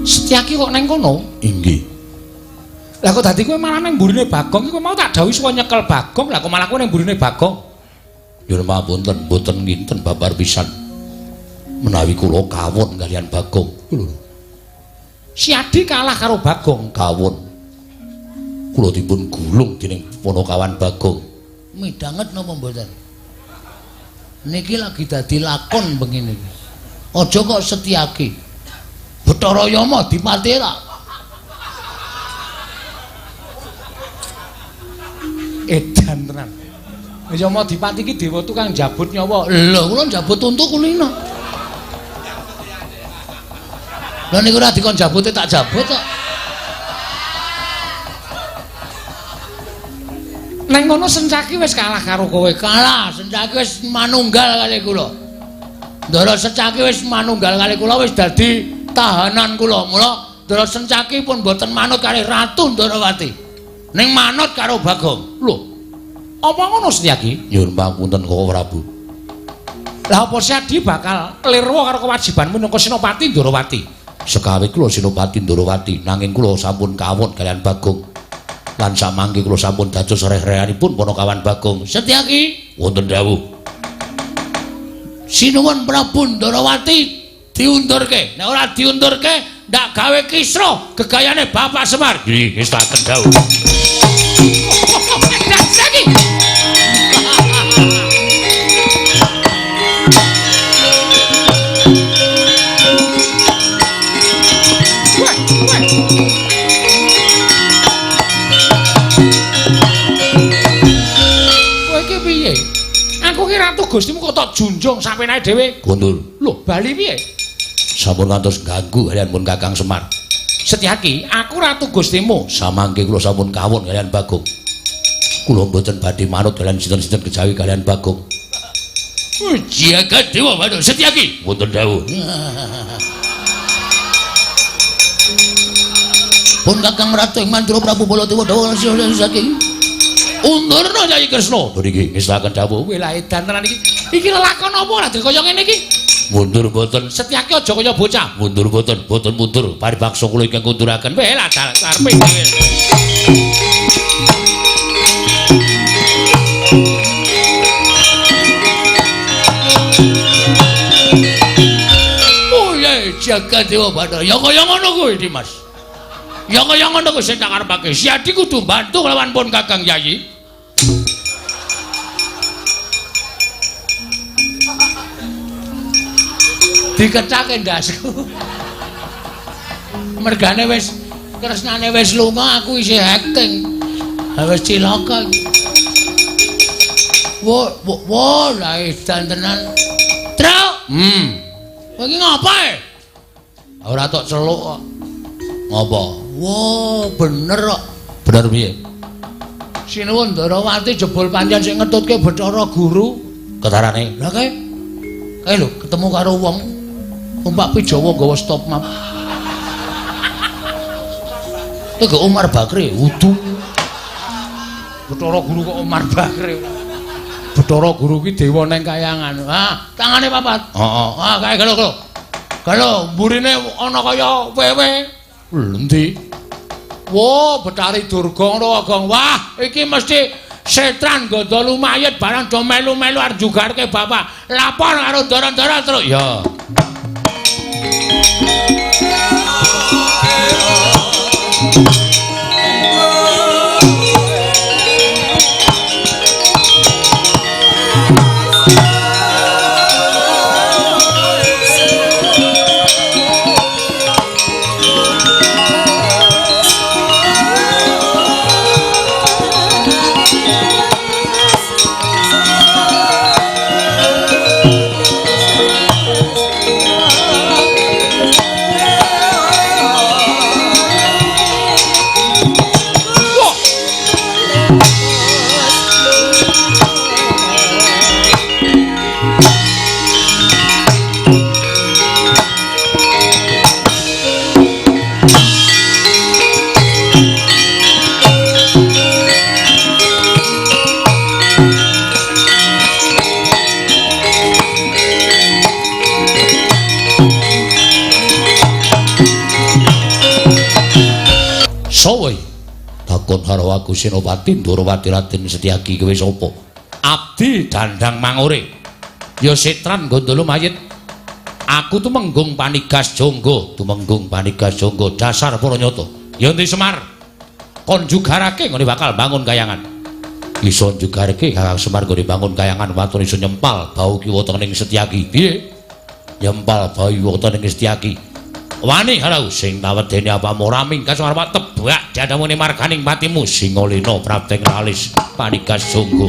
Setyaki kok neng kono? Inggih. Lah kok dadi kowe malah nang mburine Bagong iki kowe mau tak dawuhi suwa nyekel Bagong, lah kok malah kowe nang mburine Bagong? Nyuwun pangapunten, mboten nginten babar pisan. Menawi kula kawon kaliyan Bagong. Lho. Si Adi kalah karo Bagong, kawon. Kula dipun gulung dening Panakawan Bagong. Midhanget napa mboten? Niki lagi dadi lakon bengi niki. Aja kok Setyaki. Bathara Yama dipati ta. Edan tenan. Yama dipati iki dewa tukang jabut nyawa. Lho, kula njabut untu kulino. Lha niku ora dikon jabute tak jabut kok. Neng ngono Sencaki wis kalah karo kowe. Kalah, Sencaki wis manunggal kali kula. Ndara Sencaki wis manunggal kali kula wis dadi tahanan kula. Mula Ndara Sencaki pun mboten manut kali Ratu Ndorowati. Ning manut karo Bagong. Lho. Apa ngono Setyaki? Nyuwun pangapunten Koko Prabu. Lah apa Setyaki bakal lirwa karo kewajibanmu minangka Senopati Ndorowati? Sekawe kula Senopati Ndorowati, nanging kula sampun kawon kaliyan Bagong. Lan samangke kula sampun dados reh-rehanipun Panakawan Bagong. Setyaki, wonten dawuh. Sinuwun Prabu Ndorowati diundurke. Nek ora diundurke, ndak gawe kisruh gegayane Bapak Semar. Nggih, ngestaken dawuh. Setyaki. Kowe iki piye? Aku ki ratu Gustimu kok tok junjung sampenae dhewe. Kundur. Lho, bali piye? Sampun ngantos ganggu kaliyan pun Kakang Semar. Setyaki, aku ratu Gustimu. Samangke kula sampun kawon kaliyan Bagong. Kula mboten badhe manut kaliyan sinten-sinten kejawi kaliyan Bagong. Jagat Dewa Bathara Setyaki, wonten dawuh. Pun Kakang Ratu ing Mandura Prabu Baladewa dawuh saking undurna Kyai Kresna. Niki ngestaken dawuh. Kowe lah edan tenan iki. Iki lelakon apa ora kaya ngene iki? Mundur mboten. Setyaki aja kaya bocah. Mundur mboten, mboten mundur. Paribaksa kula ingkang kunduraken. Weh lah karepe dhewe. Oh ya Jagat Dewa Bathara. Ya kaya ngono kuwi Dimas. Ya kaya ngono kuwi sing tak karepake. Si Adi kudu bantu lawan pun Kakang Yayi. Dikecake ndasku. Mergane wis kresnane wis lunga aku isih acting. Ha wis cilaka iki. Wo wo lah edan tenan. Truk. Kowe iki ngapa e? Ora tok celuk kok. Ngapa? Wo, bener kok. Bener piye? Sinuwun Ndorowati jebul pancen sing ngetutke Bathara Guru. Ketarane. Lah kae. Kae lho ketemu karo wong numpak Pijawa nggawa stop map. Iku Umar Bakri, wudu. Bathara Guru kok Umar Bakri. Bathara Guru ki dewa neng kayangan. Ah, tangane papat. Heeh. Ah, kae galo galo. Galo mburine ana kaya wewe. Lho endi? Wo, Bathari Durga ngono Gong. Wah, iki mesti setran gandha lumayet barang do melu-melu arep jugarke bapak. Lapor karo ndara-ndara terus. Ya. Takon karo aku Senopati Ndorowati Raden Setyaki kowe sapa? Abdi Dandang Mangore. Ya setran gondolo mayit. Aku tumenggung panigas jangga, tumenggung panigas jangga dasar para nyata. Ya endi Semar? Kon jugarake nggone bakal bangun kayangan. Iso jugarake Kakang Semar nggone bangun kayangan waton iso nyempal bau kiwa tengening Setyaki. Piye? Nyempal bau kiwa tengening Setyaki. Wani harau sing tawedene apamu ora mingkas arep tebak jadamune marganing patimu Singalena prapteng ralis panigas jangga.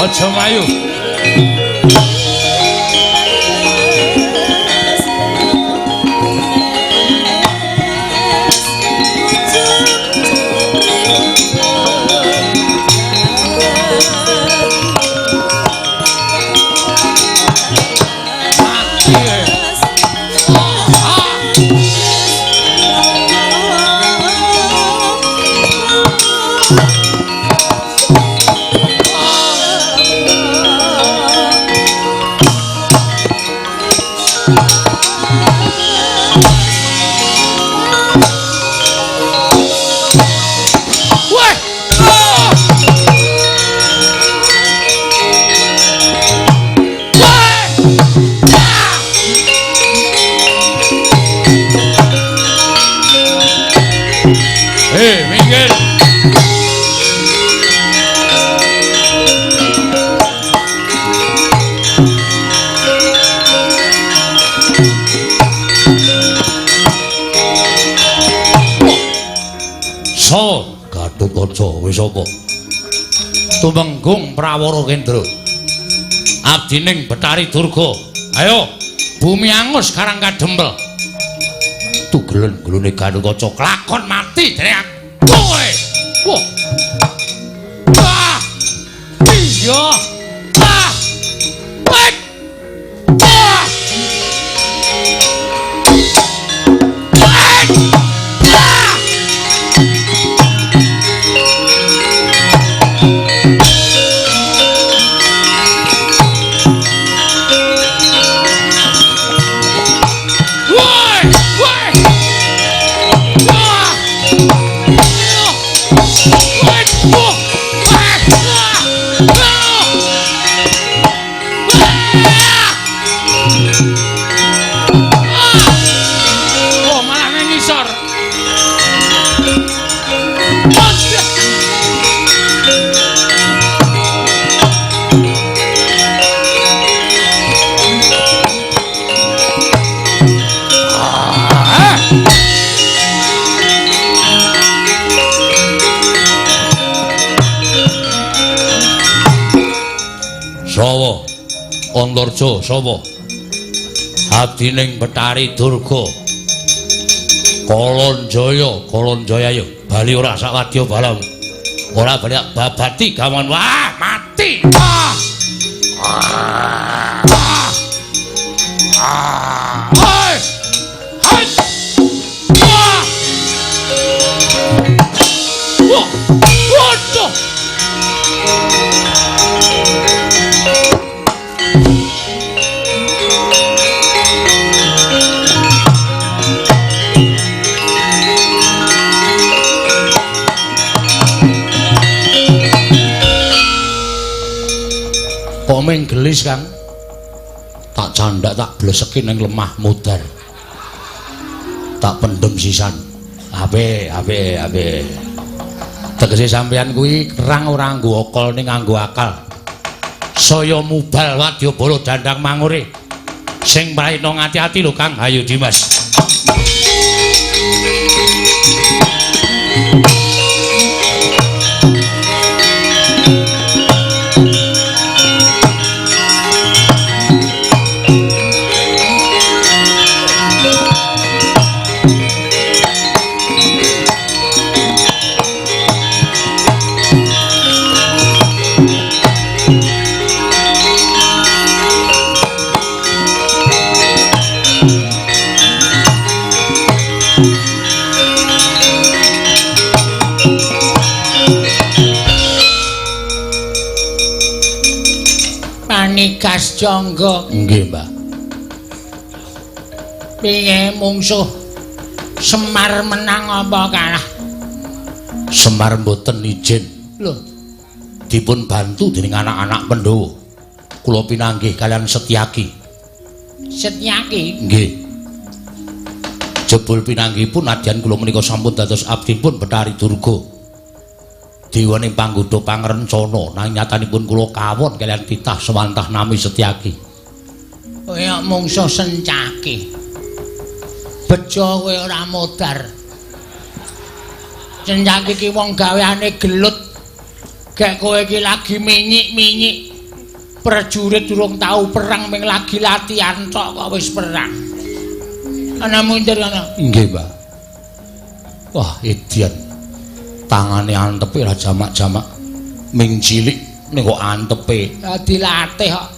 Aja mayu. Wis apa? Tumenggung Prawara Kendra. Abdining Betari Durga. Ayo, bumi angus karang kadempel. Tugelen gulune Gatotkaca klakon mati dening aku kowe. Wah. Ah. Iya. Ah. Wek. Ah. Wek. Oh, malah nang ngisor. Sawa Antarja sapa? Adining Bathari Durga. Kalanjaya, Kalanjaya yo bali ora sawadya balamu. Ora bali babati gawan. Wah, mati. Ah. Ah. Ah. Hai. Hai. Wah. Wah. Waduh. Kok ming gelis, Kang? Tak candak tak bleseki ning lemah mudar. Tak pendem sisan. Ape, ape, ape. Tegese sampeyan kuwi kerang ora nganggo akal ning nganggo akal. Saya mubal wadyabala dandang mangure. Sing prayitna ngati-ati lho, Kang. Hayo Dimas. Panikas Jangga. Nggih, Mbah. Piye mungsuh Semar menang apa kalah? Semar mboten ijin. Lho, dipun bantu dening anak-anak Pandhawa. Kula pinanggih kalian Setyaki. Setyaki? Nggih. Jebul pinanggihipun nadyan kula menika sampun dados abdipun Bathari Durga. Dewaning panggodha pangrencana nanging nyatanipun kula kawon kaliyan titah sewantah nami Setyaki. Kaya mungsuh Sencaki. Bejo kowe ora modar. Sencaki ki wong gaweane gelut. Gek kowe iki lagi minyik-minyik. Prajurit durung tau perang ming lagi latihan tok kok wis perang. Ana mundur ana. Nggih, Mbah. Wah, edian. Tangane antepe ra jamak-jamak ming cilik ning kok antepe. Dilatih kok.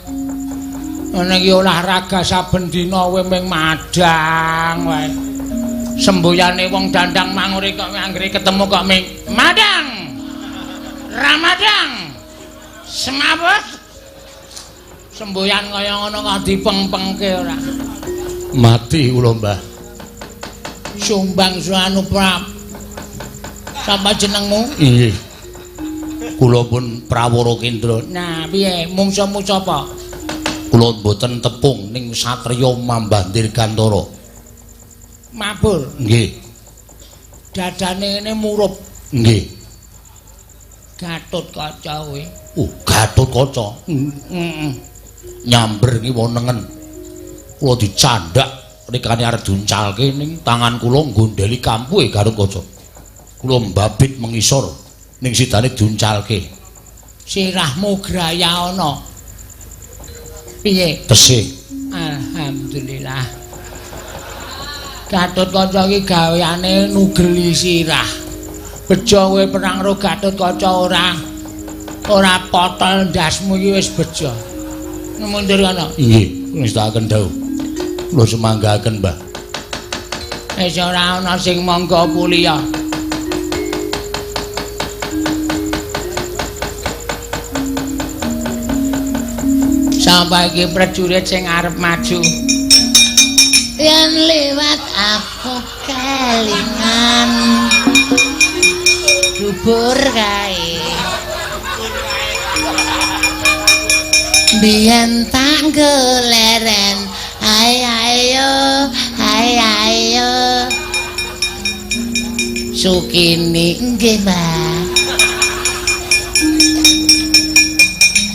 Ngene iki olahraga saben dina kowe ming madang wae. Semboyane wong dandang mangure kok anggere ketemu kok ming madang. Ramadang. Semaput. Semboyan kaya ngono kok dipeng-pengke ora. Mati kula, Mbah. Sumbang suanu prap. Sapa jenengmu? Nggih. Kula pun Prawara Kendra. Nah, piye mungsuhmu sapa? Kula mboten tepung ning satriya Mambah Dirgantara. Mabur. Nggih. Dadane ngene murup. Nggih. Gatut Kaca kowe. Gatut Kaca. Heeh. Nyamber ngiwa nengen. Kula dicandak rikane arep diuncalke ning tangan kula nggondheli kampuhe Gatut Kaca. Kula mbabit mengisor ning sidane diuncalke. Sirahmu graya ana. Piye? Tesih. Alhamdulillah. Gatut Kaca iki gaweane nugeli sirah. Bejo kowe perang karo Gatut Kaca ora ora potol ndasmu iki wis bejo. Mundur ana. Nggih, ngestakaken dawuh. Kula semanggaken, Mbah. Wis ora ana sing mangga puliya. Sampai iki prajurit sing arep maju. Yen lewat aku kelingan dubur kae. Biyen tak Kanggo leren. Hai ayo, hai ayo. Sukini nggih, Mbah.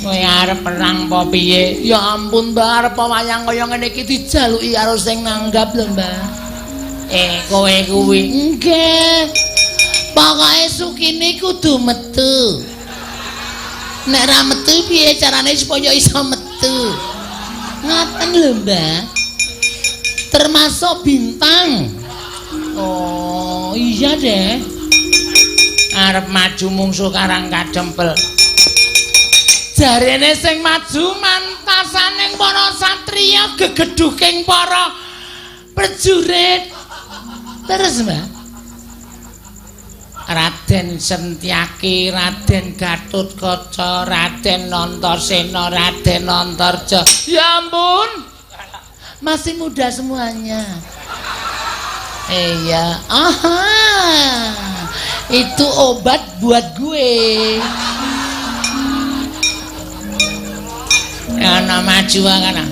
Kowe arep perang apa piye? Ya ampun, Mbah, arep wayang kaya ngene iki dijaluki karo sing nanggap lho, Mbah. Kowe kuwi nggih. Pokoke Sukini kudu metu. Nek ra metu piye carane supaya iso metu? Ngaten lho, Mbah. Termasuk bintang. Oh, iya deh. Arep maju mungsuh Karang Kadempel. Jarene sing maju mantasaning para satriya gegedhuking para prajurit. Terus, Mbah. Raden Sentyaki, Raden Gatotkaca, Raden Antasena, Raden Antarja. Ya ampun. Masih muda semuanya. Iya, aha. Itu obat buat gue. Ana maju kana.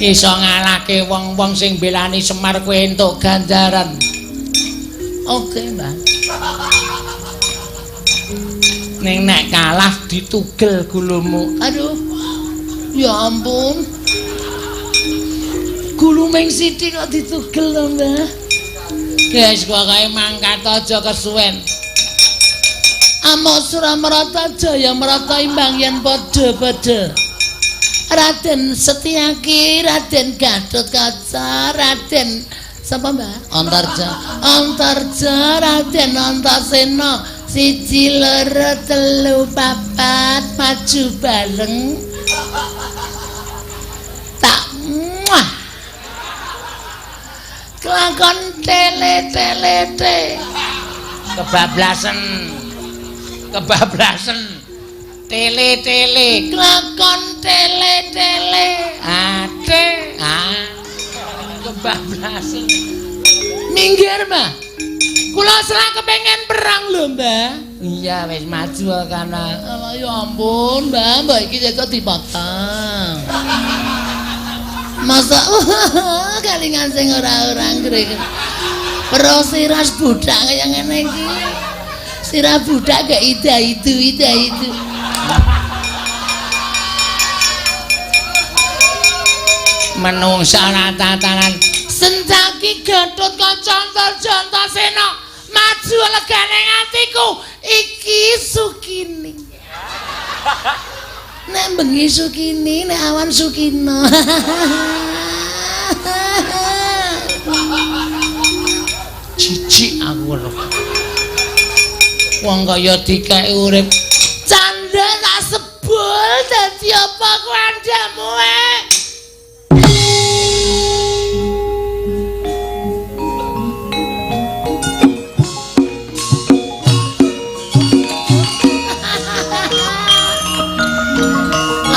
Iso ngalahke wong-wong sing belani Semar kowe entuk ganjaran. Oke, Mbah. Ning nek kalah ditugel gulumu. Aduh. Ya ampun. Gulu ming sithik kok ditugel lho, Mbah. Guys, pokoke mangkat aja kesuwen. Amok Suramarata Jaya Marata imbang yen padha-padha. Raden Setyaki, Raden Gatotkaca, Raden sapa, Mbah? Antarja. Antarja, Raden Antasena. 1 2 3 4 maju bareng. Tak muah. Kelakon tele tele te. Kebablasan. Kebablasan. Tele tele. Kelakon tele tele. Ate. Ah. Kebablasan. Minggir, Mbah. Kula selak kepengen perang lho, Mbah. Iya, wis maju kana. Alah ya ampun, Mbah, mbah iki kok dipotong. Masa kalingan sing ora-ora ngrek. Pero sirah budak kaya ngene iki. Sirah budak gak ida itu, ida itu. Menungsa ora tatanan. Sencaki Gatotkaca Antarja Antasena maju legane atiku iki Sukini. Nek bengi Sukini, nek awan Sukino. Jijik aku weruh. Wong kaya dikeki urip candha tak sebul dadi apa kuandamu eh?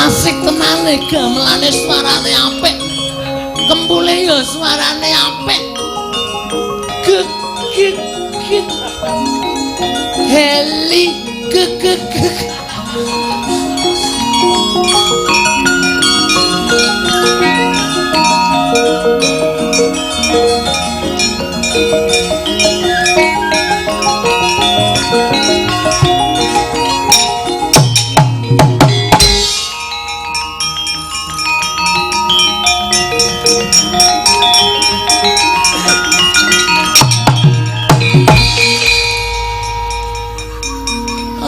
Asik tenane gamelane suarane apik. Kempule ya suarane apik. Gek gek gek. Heli gek gek gek.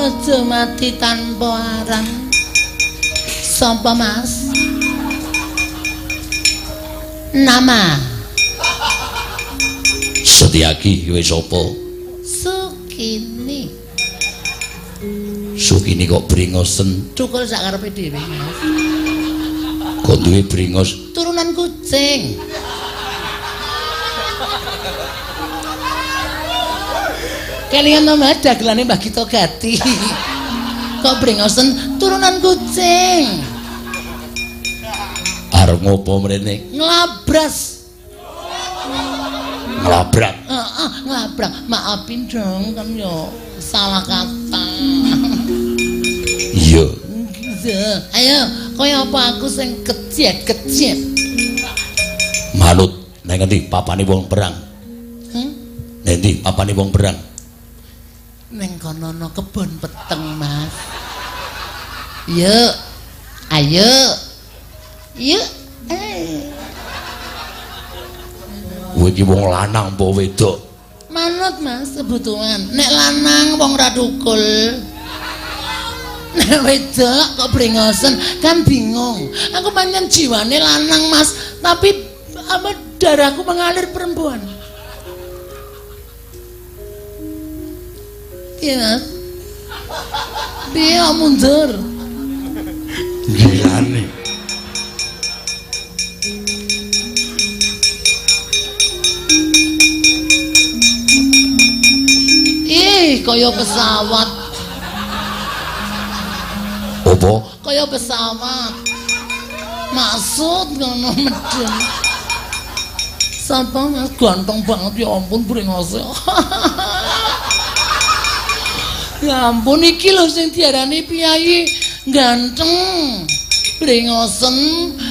Aja mati tanpa aran. Sapa, Mas? Nama Setyaki kowe sapa? Sukini. Sukini kok bringosen? Cukul sak karepe dhewe, Mas. Kok duwe bringos? Turunan kucing. Kelingan to, Mas, dagelane Mbah Gito Gati. Kok bringosen turunan kucing. Arep ngopo mrene? Nglabras. Nglabrak. Heeh, nglabrak. Maafin dong kan yo salah kata. Iya. Ayo, Kaya apa aku sing kejet-kejet. Manut nang ngendi papane wong perang? Nang endi papane wong perang? Ning kono ana kebon peteng, Mas. Yuk. Ayo. Yuk. Kowe iki wong lanang apa wedok? Manut, Mas, kebutuhan. Nek lanang wong ra tukul. Nek wedok kok brengosen kan bingung. Aku pancen jiwane lanang, Mas, tapi apa darahku mengalir perempuan. Iya, Mas. Piye mundur? Gilane. Ih, kaya pesawat. Apa? Kaya pesawat. Maksud ngono medun. Sapa Mas ganteng banget ya ampun brengose. Ya ampun iki lho sing diarani piyayi ganteng. Brengosen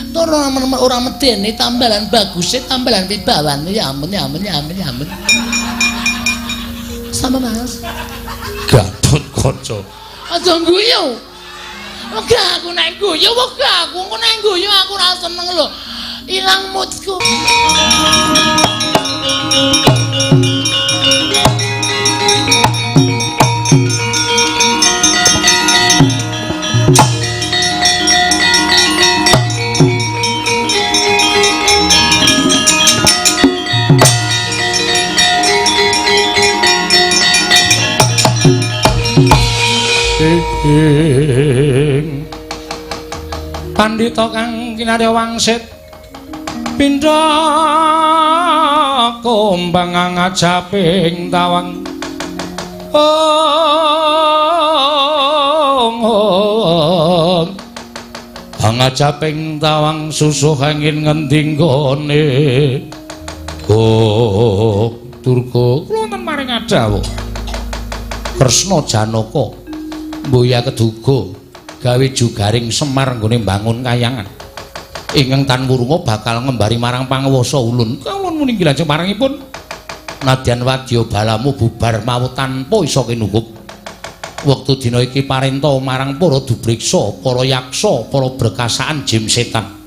tur ora medeni tambalan baguse tambalan wibawane ya ampun ya ampun ya ampun ya ampun. Sama Mas. Gatot Kaca. Aja guyu. Wegah aku nek guyu, wegah aku engko nek guyu aku ora seneng lho. Ilang moodku. Pandhita kang kinarya wangsit pindha kumbang ngajaping tawang ong angajaping tawang susuh angin ngendi nggone Gok Durga kula wonten maring adawuh Kresna Janaka mboya keduga gawe jugaring Semar nggone mbangun kayangan ingkang tan wurunga bakal ngembari marang panguwasa ulun. Kawula muni lajeng marangipun nadyan wadya balamu bubar mawut tanpa isa kinukup. Wektu dina iki parenta marang para dubriksa, para yaksa, para brekasaan jim setan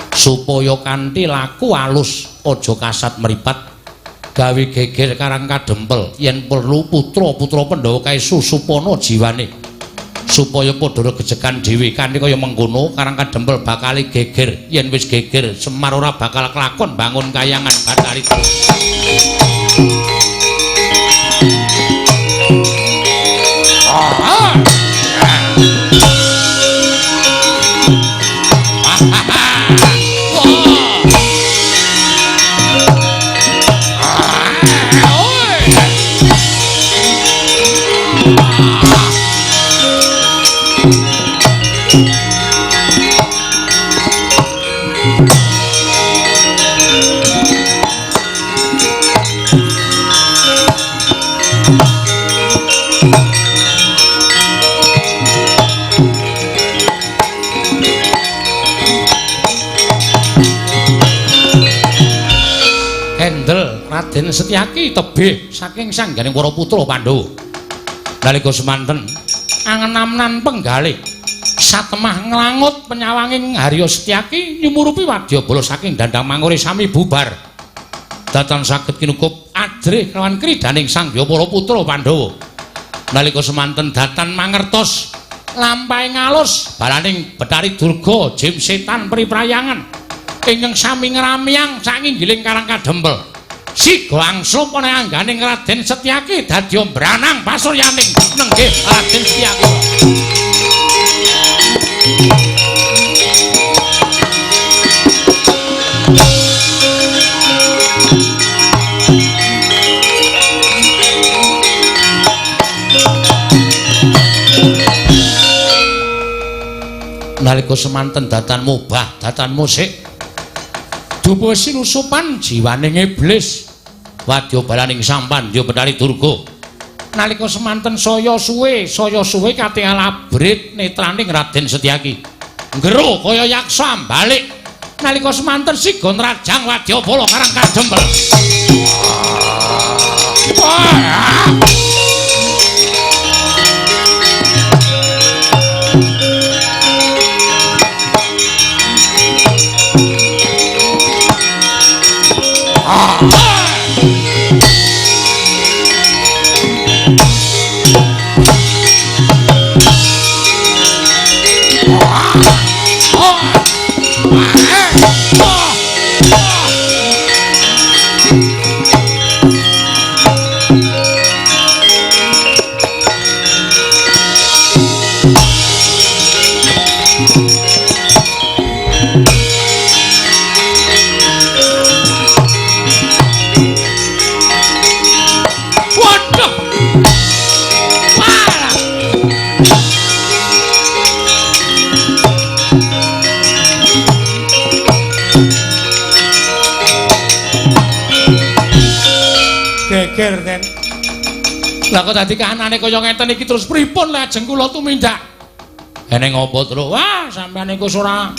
supaya kanthi laku alus aja kasat mripat gawe geger karang kadempel yen perlu putra-putra Pandhawa kae susupana jiwane supaya padha regejekan dhewe kanthi kaya mengkono karang kadempel bakal geger yen wis geger Semar ora bakal kelakon bangun kayangan Bathari. Raden Setyaki tebih saking sangganing para putra Pandhawa. Nalika semanten angenamnan penggalih satemah nglangut penyawanging Harya Setyaki nyumurupi wadyabala saking dandang mangure sami bubar. Datan saged kinukup ajrih kelawan kridaning sangya para putra Pandhawa. Nalika semanten datan mangertos lampahe ngalus balaning Bathari Durga jim setan priprayangan ingkang sami ngramyang saking giling karang kadempel. Siga angslup ana angganing Raden Setyaki dadi mbranang pasuryaning nenggih Raden Setyaki. Nalika semanten datan mubah, datan musik dupa sinusupan jiwaning iblis wadya balaning sampan ya Bathari Durga. Nalika semanten saya suwe katingal abrit netraning Raden Setyaki. Ngero kaya yaksa balik nalika semanten siga nrajang wadyabala Karang Kadempel. Geger ten. Lah kok dadi kahanane kaya ngeten iki terus pripun lajeng kula tumindak? Eneng apa, Truk? Wah, sampeyan iku ora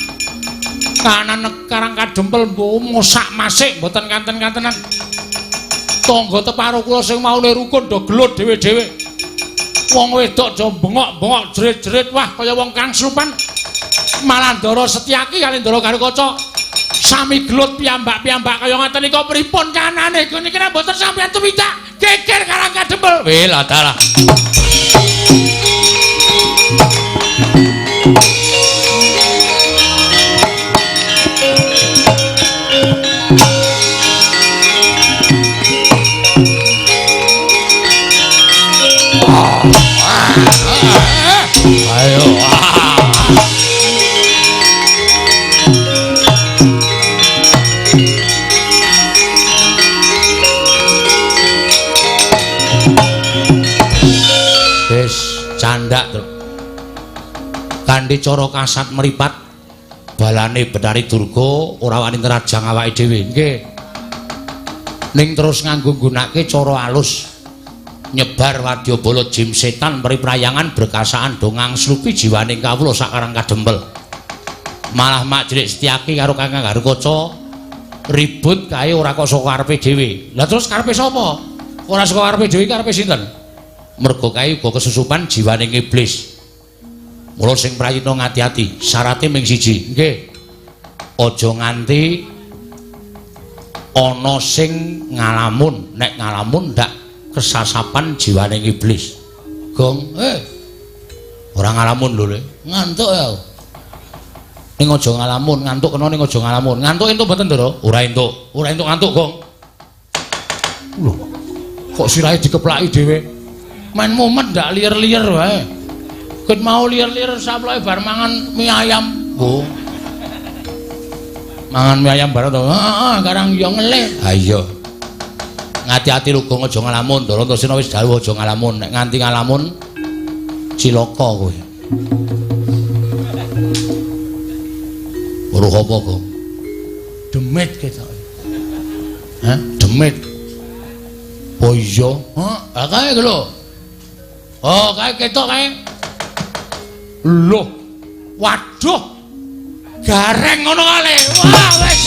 kahanan Karang Kadempel mosak masik mboten kanten-kantenan. Tangga teparo kula sing maune rukun do gelut dhewe-dhewe. Wong wedok do bengok-bengok jerit-jerit, wah kaya wong kang slupan. Malah Ndara Setyaki kali Ndara Garukaca sami gelut piyambak-piyambak kaya ngaten nika pripun kanane niki nek mboten sampeyan tumindak geger Karang Kadempel. Weh lah dalah. Ayo. Wis candak to. Kanthi cara kasat mripat balane Betari Durga ora wani nrajang awake dhewe. Nggih. Ning terus nganggo nggunakake cara alus nyebar wadyabala jim setan meri prayangan berkasaan do ngangslupi jiwaning kawula sak Karang Kadempel. Malah Mak Cilik Setyaki karo Kakang Garukaca ribut kae ora kok saka karepe dhewe. Lah terus karepe sapa? Ora saka karepe dhewe karepe sinten? Mergo kae uga kesusupan jiwaning iblis. Mula sing prayitna ngati-ati, syarate ming siji. Nggih. Aja nganti ana sing ngalamun, nek ngalamun ndak kesasapan jiwaning iblis. Gong, ora ngalamun lho, Le. Ngantuk ya. Ning aja ngalamun, ngantuk kena ning aja ngalamun. Ngantuk entuk mboten, Ndara? Ora entuk. Ora entuk ngantuk, Gong. Lho, kok sirahe dikeplaki dhewe? Main mumet ndak liyer-liyer wae. Ket mau liyer-liyer saploke bar mangan mie ayam. Oh. Mangan mie ayam bareng to. Heeh, karang yo ngelih. Ha iya. Ngati-ati lho Gong, aja ngalamun. Ndara Antasena wis dawuh aja ngalamun. Nek nganti ngalamun cilaka kowe. Weruh apa, Gong? Demit ketoke. Hah? Demit. Oh iya. Heeh, ha kae lho. Oh, kae ketok kae. Loh. Waduh. Gareng ngono kale. Wah, wis.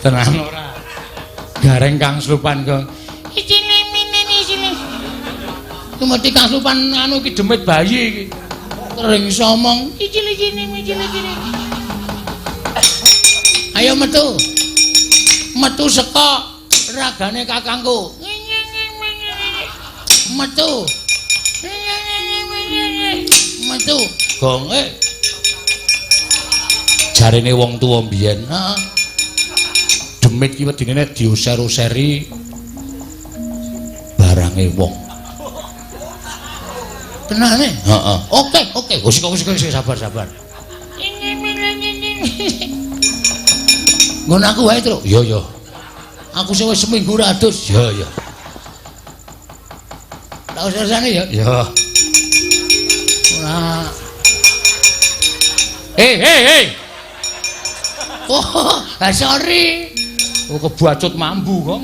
Tenang ora. Gareng kang slupan, Gong. Isine minene isine. Iki mesti kang slupan anu iki demit bayi iki. Sering iso omong isine isine isine isine. Ayo metu. Metu saka ragane kakangku. Metu. Metu. Gong, Jarene wong tuwa mbiyen. Heeh. Demit ki wedine nek diuser-useri barange wong. Tenane? Heeh. Oke, oke. Wis wis sabar-sabar. Nggon aku wae, Truk. Iya, iya. Aku sing wis seminggu ra adus. Iya, iya. Tak usah-usahane ya. Iya. Ora. Hei, hei, hei. Oh, sorry. Oh, kebacut mambu kok.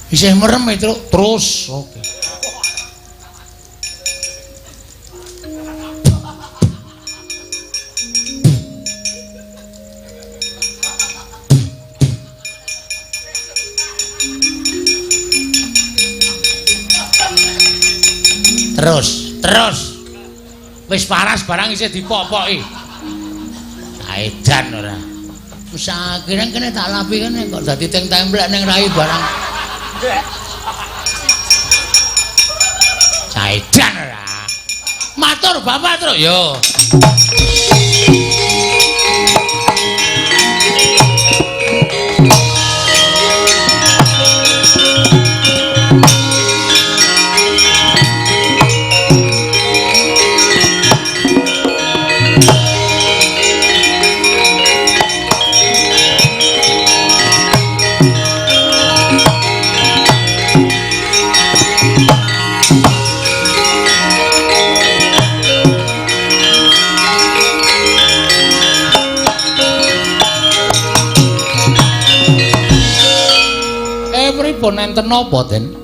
Isih merem itu terus. Oke. Terus, terus. Wis paras barang isih dipopoki. Edan ora. Wis akhire kene tak lapi kene kok dadi teng templek ning rai barang. Edan ora. Matur Bapak, Truk. Yo. Pripun enten napa, Den?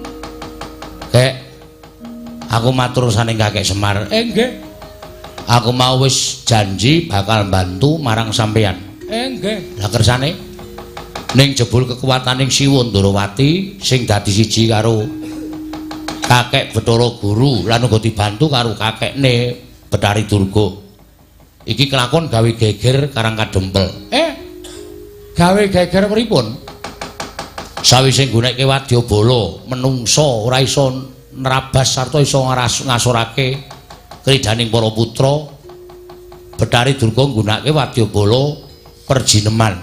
Kek. Aku matur saning Kakek Semar. Nggih. Aku mau wis janji bakal bantu marang sampeyan. Nggih. Lah kersane ning jebul kekuataning Siwa Ndorowati sing dadi siji karo Kakek Bathara Guru lan uga dibantu karo kakekne Bathari Durga. Iki kelakon gawe geger Karang Kadempel. Gawe geger pripun? Sawise nggunekke wadyabala menungsa ora iso nerabas sarta iso ngasorake kridaning para putra. Bathari Durga nggunakake wadyabala perjineman.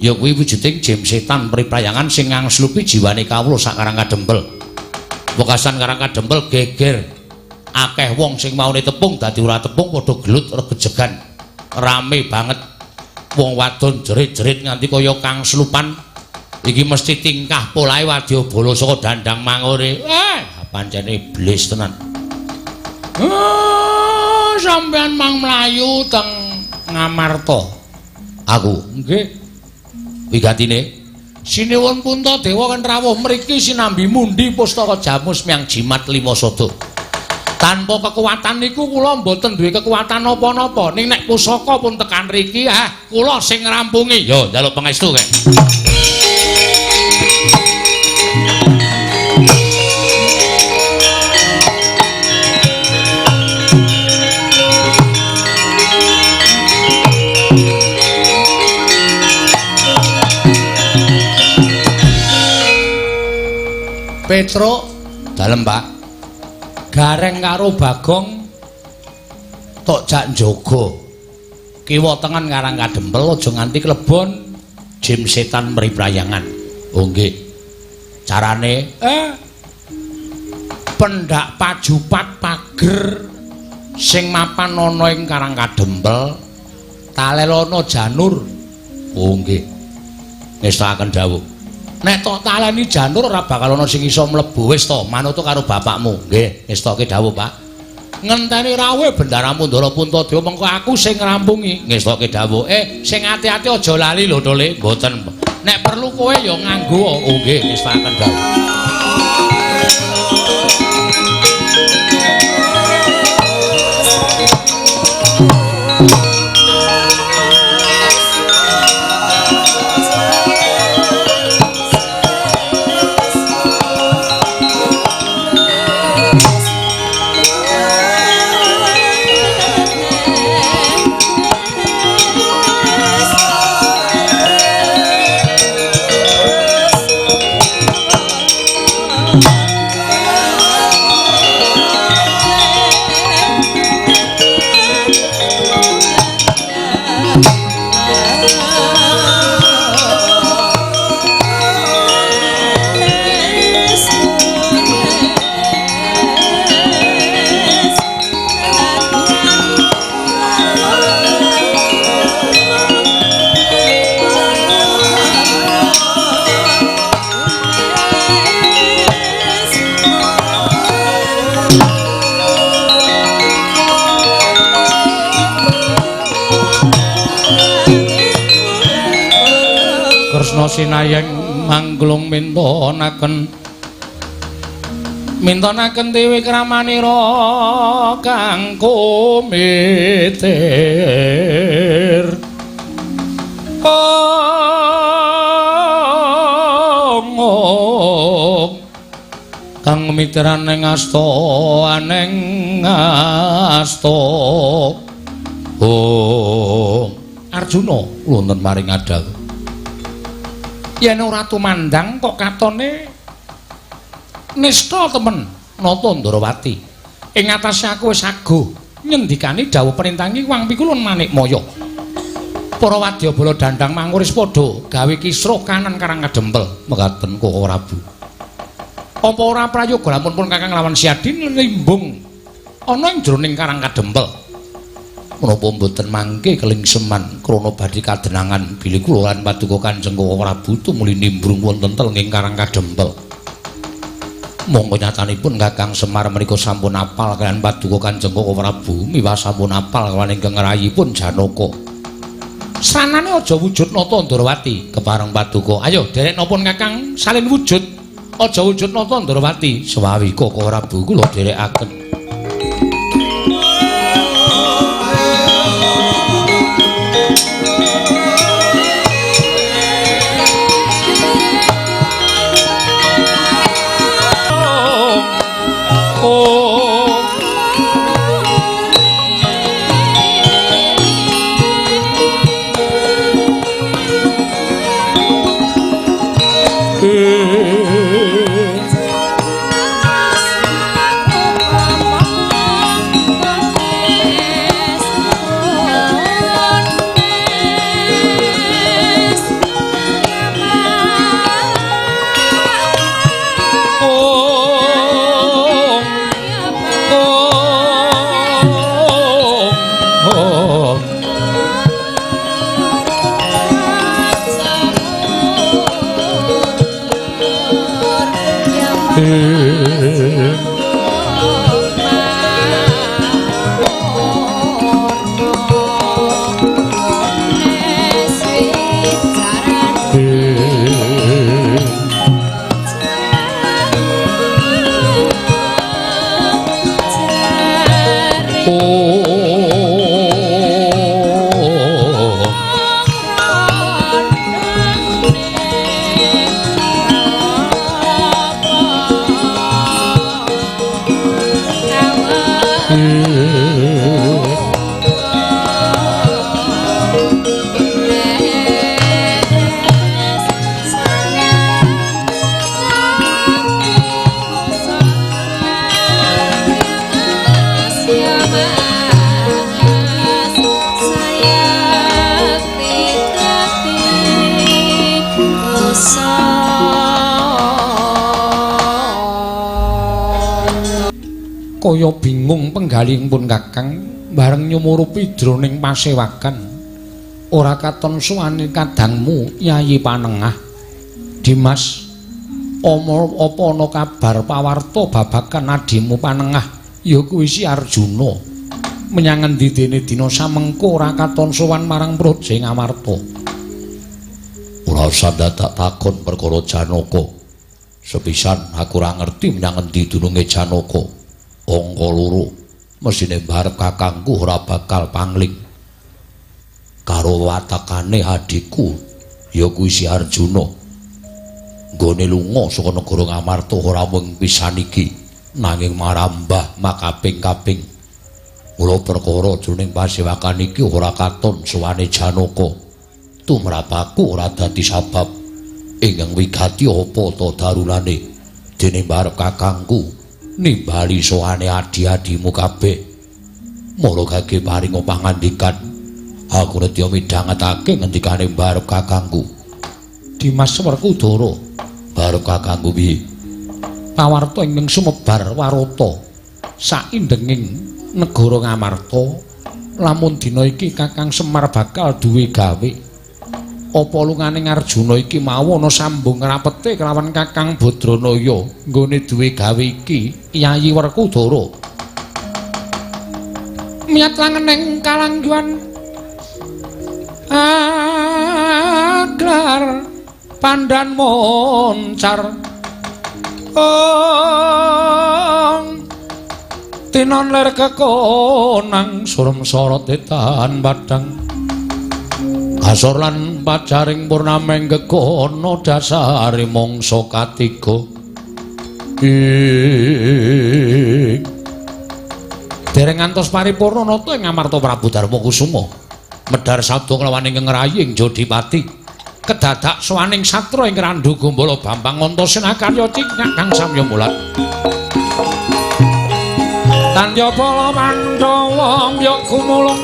Ya kuwi wujuding jim setan priprayangan sing ngangslupi jiwane kawula sak Karang Kadempel. Wekasan Karang Kadempel geger. Akeh wong sing maune tepung dadi ora tepung padha gelut regejegan. Rame banget. Wong wadon jerit-jerit nganti kaya kangslupan. Iki mesti tingkah polahe wadyabala saka dandang mangure. Pancene iblis tenan. Sampeyan mang mlayu teng Ngamarta. Aku nggih. Wigatine Sinuwun Puntadewa kan rawuh mriki sinambi mundi pustaka jamus miang jimat lima sada. Tanpa kekuatan niku kula mboten duwe kekuatan napa-napa. Ning nek pusaka pun tekan riki, kula sing ngrampungi. Yo njaluk pangestu kek. Petruk dalem, Pak. Gareng karo Bagong tok jak njaga. Kiwa tengen Karang Kadempel aja nganti klebon jim setan mriprayangan. Oh nggih. Carane pendak pajupat pager sing mapan ana ing Karang Kadempel talelono janur. Oh nggih. Ngestakaken dawuh. Nek tok taleni janur ora bakal ana sing iso mlebu. Wis to, manut karo bapakmu. Nggih, ngestoke dawuh, Pak. Ngenteni rawuhe Bendaramu Ndara Puntadewa mengko aku sing ngrampungi. Ngestoke dawuh. Sing ati-ati aja lali lho, Tole. Mboten. Nek perlu kowe ya nganggo. Oh nggih, ngestakaken dawuh. Arjuna sinayeng mangglung mintonaken mintonaken dewi kramanira kang kumitir. Ong kang mitran ing asta aneng asta. Oh Arjuna wonten maring adal. Yen ora tumandang kok katone nista temen Nata Ndrawati. Ing atase aku wis aguh ngendikani dawuh perintangi Wang Pikulun Manikmaya. Para wadyabala dandang manguris padha gawe kisruh kanan Karang Kadempel. Mekaten Koko Prabu. Apa ora prayoga lamun pun Kakang lawan Siadi nlimbung ana ing jroning Karang Kadempel? Menapa mboten mangke kelingseman krana badhe kadenangan bilih kula lan paduka Kanjeng Koko Prabu tumuli nimbrung wonten telenging Karang Kadempel. Monggo nyatanipun Kakang Semar menika sampun apal kaliyan paduka Kanjeng Koko Prabu miwah sampun apal kaliyan ingkang rayipun Janaka. Sranane aja wujud Nata Ndrawati kepareng paduka. Ayo derek napa Kakang salin wujud. Aja wujud Nata Ndrawati. Sewawi Koko Prabu kula derekaken. Kaya bingung penggalihipun Kakang bareng nyumurupi jroning pasewakan ora katon suwane kadangmu Yayi Panengah. Dimas, apa ana kabar pawarta babagan adimu Panengah ya kuwi si Arjuna menyang endi dene dina samengko ora katon sowan marang Praja Ngamarta. Ora usah dadak takon perkara Janaka. Sepisan aku ora ngerti menyang endi dununge Janaka. Angka loro mesine mbarep kakangku ora bakal pangling karo watakane adhiku ya kuwi si Arjuna. Nggone lunga saka negara Ngamarta ora mung pisan iki nanging marambah makaping-kaping. Mula perkara jroning pasewakan iki ora katon suwane Janaka. Tumrap aku ora dadi sabab ingkang wigati apa ta darulane dene mbarep kakangku nimbali sowane adi-adimu kabeh. Mula gage paring pangandikan aku nedya midhangetake ngendikane mbarep kakangku. Dimas Werkudara, mbarep kakangku piye? Pawarta ingkang sumebar warata saindenging negara Ngamarta lamun dina iki Kakang Semar bakal duwe gawe. Apa lungane Arjuna iki mau ana sambung rapete kelawan Kakang Badranaya nggone duwe gawe iki Yayi Werkudara. Miyat langeneng kalangguhan aglar Pandan moncar ong tinon ler kekonang surem sorot etan padang kasor lan pacaring purnameng gegono dasare mangsa katiga ing dereng ngantos paripurna nata ing Amarta Prabu Darma Kusuma medhar sabda kelawan ingkang ngrayi ing Jodipati kedadak sowaning satra ing Randhu Gombala Bambang Antasena karya ciknyak kang samya mulat tandya pala Pandhawa mbya gumulung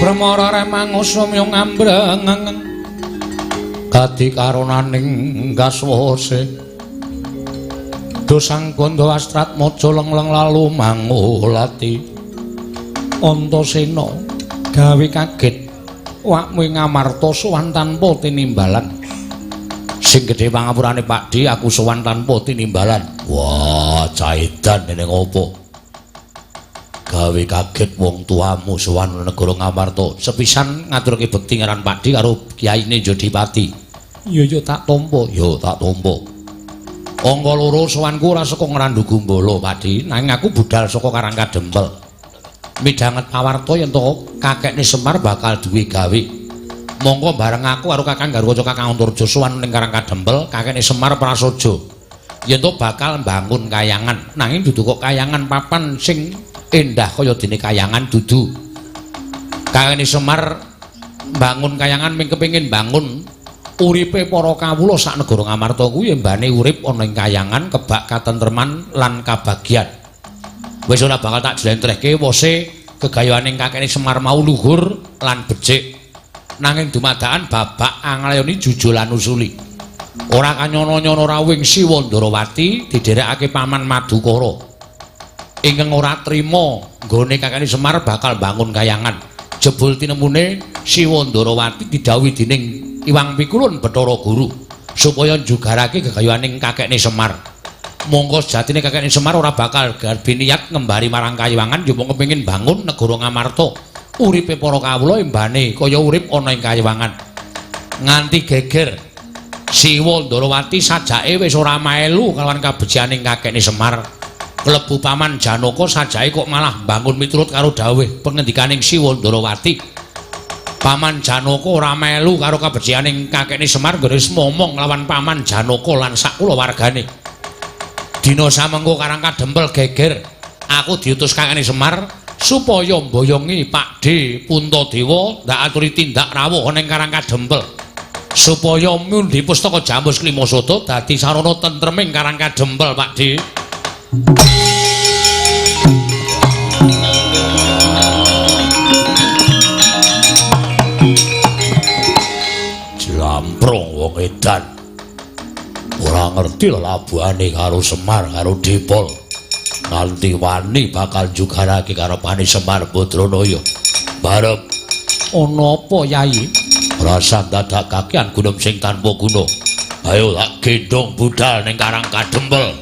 Brahmara remangusum yung ngambreng gadi karonaning gaswase dosang gondo astratmaja lengleng lalu mangulati Antasena gawe kaget wakmu ing Amarta sowan tanpa tinimbalan sing gedhe pangapurane Pakdhe aku sowan tanpa tinimbalan. Wah caidan dene ngopo gawe kaget wong tuamu sowan negara Ngamarta sepisan ngaturke bekti ngaran Pakdhe karo kiyaine Jodipati. Iya ya tak tampa. Ya tak tampa. Angka loro sowanku ora saka Ngrandu Gumbala Pakdhe, nanging aku budal saka Karang Kadempel. Midhanget pawarta yen to kakekne Semar bakal duwe gawe. Mongko bareng aku karo Kakang Garwaca Kakang Antarja sowan ning Karang Kadempel, kakekne Semar prasaja. Yen to bakal mbangun kayangan, nanging dudu kok kayangan papan sing endah kaya dene kayangan dudu. Kakekne Semar mbangun kayangan ming kepengin bangun uripe para kawula sak negara Ngamarta kuwi mbane urip ana ing kayangan kebak katentreman lan kabagyan. Wis ora bakal tak jlentrehke wose gegayuhaning kakekne Semar mau luhur lan becik. Nanging dumadakan babak anglayoni jujul lan usuli. Ora kanyono-nyono rawuhing Siwa Ndarawati didherekake Paman Madukara. Ingkang ora trima nggone kakekne Semar bakal bangun kayangan. Jebul tinemune Siwa Ndarawati didhawuhi dening Iwang Pikulun Bathara Guru supaya njugarake gegayuhaning kakekne Semar. Mongko sejatine kakekne Semar ora bakal garbi niat ngembari marang kayangan yo mung kepengin bangun negara Ngamarta. Uripe para kawula embane kaya urip ana ing kayangan. Nganti geger Siwa Ndarawati sajake wis ora melu kalawan kabecikaning kakekne Semar. Klebu Paman Janaka sajake kok malah bangun miturut karo dawuh pengendikaning Siwa Ndarawati. Paman Janaka ora melu karo kabecikaning kakekne Semar nggone momong lawan Paman Janaka lan sak kulawargane. Dina samengko Karang Kadempel geger, aku diutus kakekne Semar supaya mboyongi Pakdhe Puntadewa ndak aturi tindak rawuh ning Karang Kadempel. Supaya mundi pustaka Jamus Klimasada dadi sarana tentreming Karang Kadempel, Pakdhe. Jlamprong wong edan. Ora ngerti lelabuhane karo Semar karo Dipol. Nganti wani bakal njugarake karepane Semar Badranaya. Barep ana apa Yai? Rasa dadak kakean gunung sing tanpa guna. Ayo tak gendhong budal ning Karang Kadempel.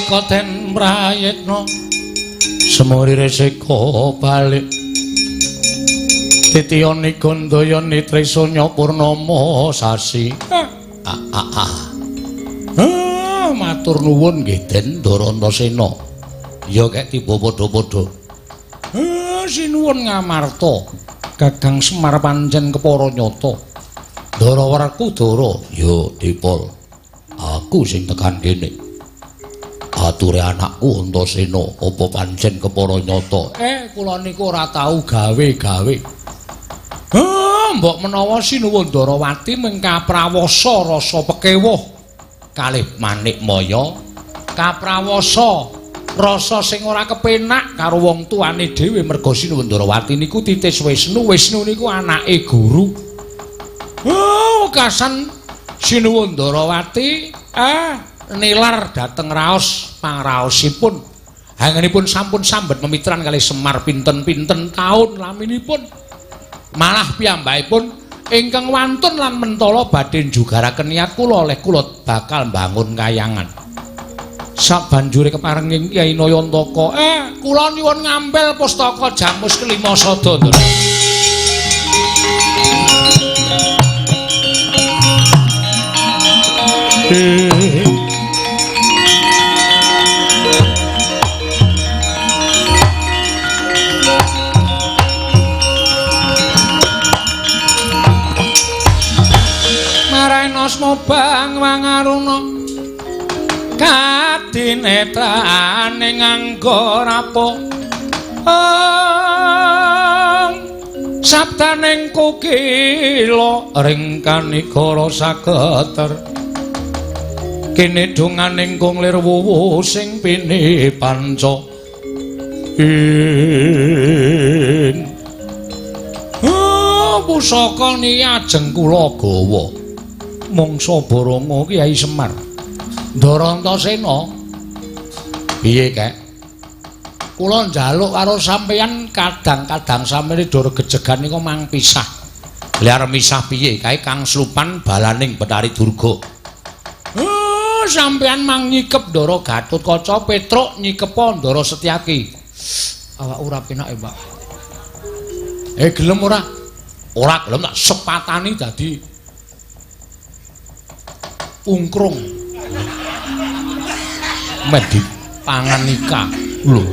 Nalika den prayitna semuri resika balik titiyani gandayani trisanya purnama sasi. Matur nuwun nggih Den Ndarantasena. Ya kek tiba padha-padha. Sinuwun Ngamarta, Gagang Semar pancen kepara nyata. Ndara Werkudara, ya Dipol. Aku sing tekan kene. Ature anakku Antasena, apa pancen kepara nyata? Kula niku ora tau gawe-gawe. Mbok menawa Sinuwun Ndarawati mung kaprawasa rasa pekewuh kalih Manikmaya, kaprawasa rasa sing ora kepenak karo wong tuane dhewe merga Sinuwun Ndarawati niku titis Wisnu, Wisnu niku anake guru. Wekasan Sinuwun Ndarawati nilar dhateng raos pangraosipun. Hangenipun sampun sambet memitran kalih Semar pinten-pinten taun laminipun. Malah piyambakipun ingkang wantun lan mentala badhe njugaraken niat kula oleh kula bakal mbangun kayangan. Sabanjure keparenging Kyai Nayantaka, kula nyuwun ngampil pustaka Jamus Kelima Sada. Marainosmo bang wangaruna kadinetrane nganggo rapo sabdaning kukila ring kanikara saketer kene donganing kung lir wuwu sing pini panca in. Pusaka niki ajeng kula gawa mangsa Baronga Kyai Semar. Ndarantasena, piye kek? Kula njaluk karo sampeyan kadang-kadang sampeyan dor gejegan niku mang pisah. Lha arep misah piye? Kae Kang Slupan balaning Bathari Durga. Sampeyan mang nyikep Ndara Gatotkaca, Petruk nyikepa Ndara Setyaki. Awak ora penak ya, Pak. Gelem ora? Ora gelem tak sepatani dadi ungkrung. Meh dipangan ika. Lho.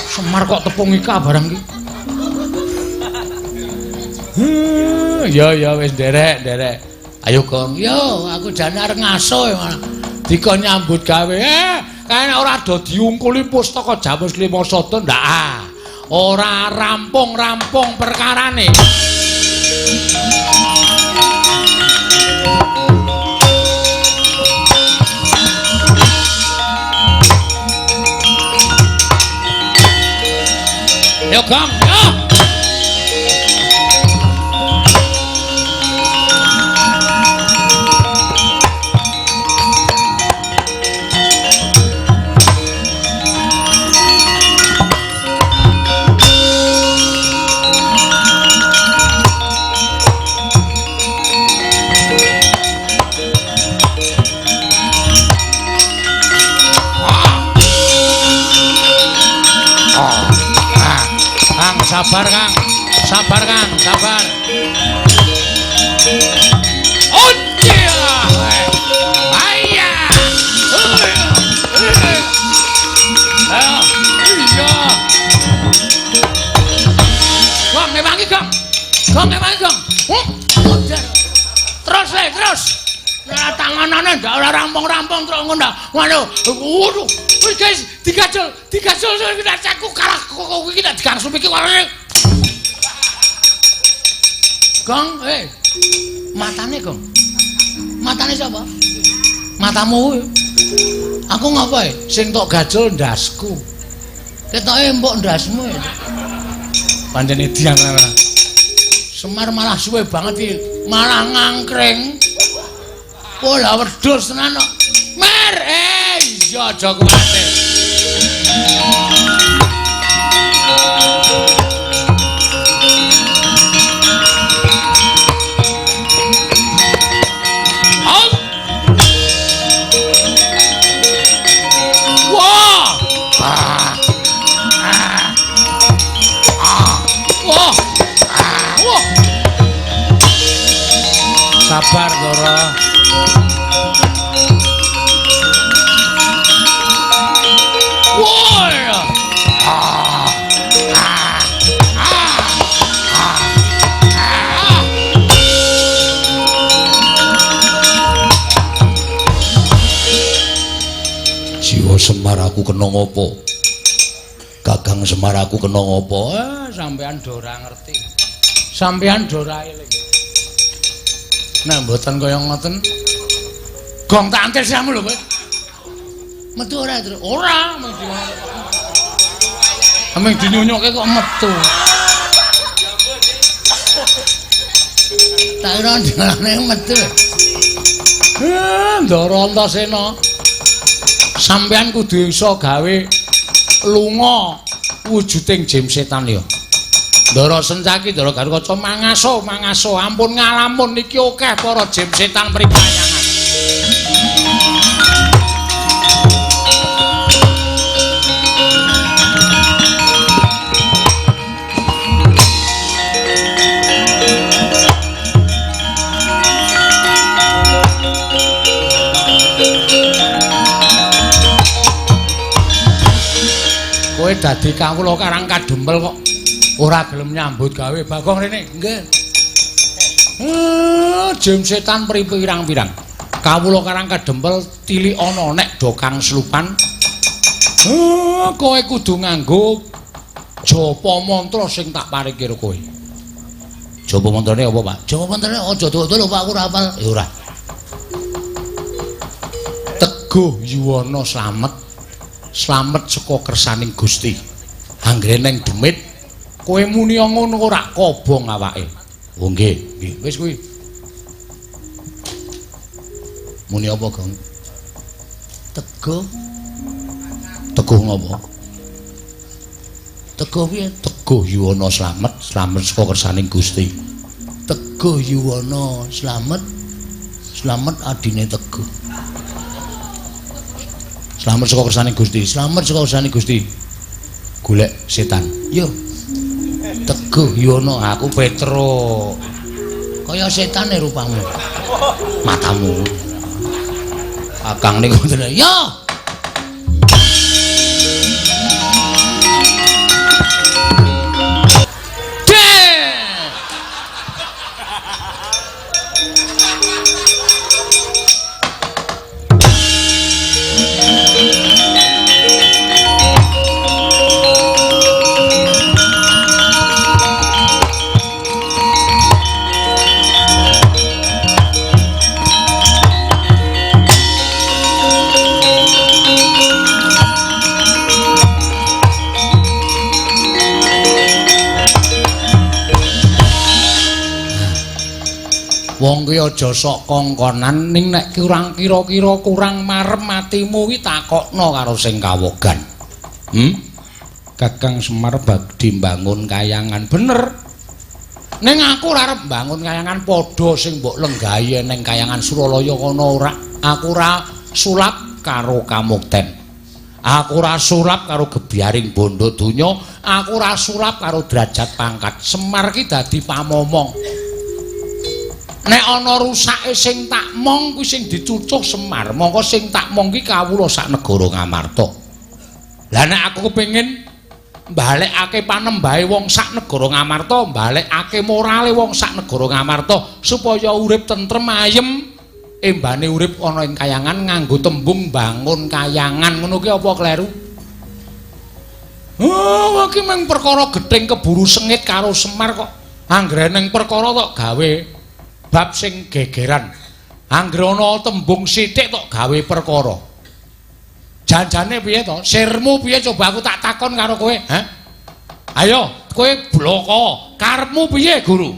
Semar kok tepung ika barang iki. Ya ya wis nderek, nderek. Ayo Gong. Yo, aku jane arep ngaso ya malah. Dikon nyambut gawe. Kae nek ora do diungkuli pustaka Jamus Kelima Sada ndak ah. Ora rampung-rampung perkarane. Yo Gong, yo. Sabar Kang, sabar Kang, sabar. Ayah. Iya. Gong ngewangi Gong. Gong ngewangi Gong. Terus le, terus. Nah, tanganane ndak ora rampung-rampung terus ngono. Ngono. Waduh. Wis guys, digajol, digajol aku kalah kok iki tak digangsum iki warane. Gong, matane Gong. Matane sapa? Matamu kuwi. Aku ngapa e? Sing tok gajol ndasku. Ketoke mbok ndasmu e. Pancen edian ora. Semar malah suwe banget iki, malah ngangkring. Pola wedhus tenan kok. Mer, iya aja kuwatir. Wah, Sabar, Ndara. Woi. Ah. Ah. Ah. Ah. Ah. Jiwa Semar aku kena ngopo? Kakang Semar aku kena ngopo? Ah, sampean do ora ngerti. Sampean do ora eling. Nek mboten kaya ngoten, gong tak antil siramu lho kowe. Metu ora, Tru? Ora, mung dinyunyuke kok metu. Tak kira dalane metu. Ndara Antasena. Sampean kudu iso gawe lunga wujuding jim setan ya. Ndara Sencaki, Ndara Garukaca mangaso, mangaso, ampun ngalamun iki akeh para jim setan pripayangan. Kowe dadi kawula karang kadempel kok ora gelem nyambut gawe. Bagong rene. Nggih. Jim setan pirang-pirang. Kawula karang kadempel tilik ana nek do kang slupan. Kowe kudu nganggo japa mantra sing tak paringke karo kowe. Japa mantrane apa, Pak? Japa mantrane aja dawa-dawa lho, Pak, aku ora hafal. Ya ora. Teguh yuwana slamet. Slamet saka kersaning Gusti. Anggere neng demit kowe muni ngono ora kobong awake. Oh nggih, nggih. Wis kuwi. Muni apa, Gong? Teguh. Teguh ngopo? Teguh piye? Teguh yuwana slamet, slamet saka kersaning Gusti. Teguh yuwana slamet, slamet adine Teguh. Slamet saka kersaning Gusti. Slamet saka kersaning Gusti. Golek setan. Yo. Teguh yuwana aku Petro. Kaya setane rupamu. Matamu. Akang niku yo. Wong ki aja sok kongkonan ning nek kurang kira-kira kurang marem atimu ki takokno karo sing kawogan. Kakang Semar badhe mbangun kayangan bener. Ning aku ora arep mbangun kayangan padha sing mbok lenggahi ning kayangan Suralaya kono ora. Aku ora sulap karo kamukten. Aku ora sulap karo gebyaring bondo donya, aku ora sulap karo derajat pangkat. Semar ki dadi pamomong. Nek ana rusake sing tak mong kuwi sing dicucuh Semar, mongko sing tak mong ki kawula sak negara Ngamarta. Lah nek aku kepengin mbalekake panembahe wong sak negara Ngamarta, mbalekake morale wong sak negara Ngamarta supaya urip tentrem ayem, embane urip ana ing kayangan nganggo tembung bangun kayangan ngono ki apa kleru? Oh, iki mung perkara gething keburu sengit karo Semar kok. Anggere ning perkara tok gawe bab sing gegeran. Anggere ana tembung sithik tok gawe perkara. Janjane piye to? Sirmu piye coba aku tak takon karo kowe, ha? Ayo, kowe bloko. Karepmu piye, Guru?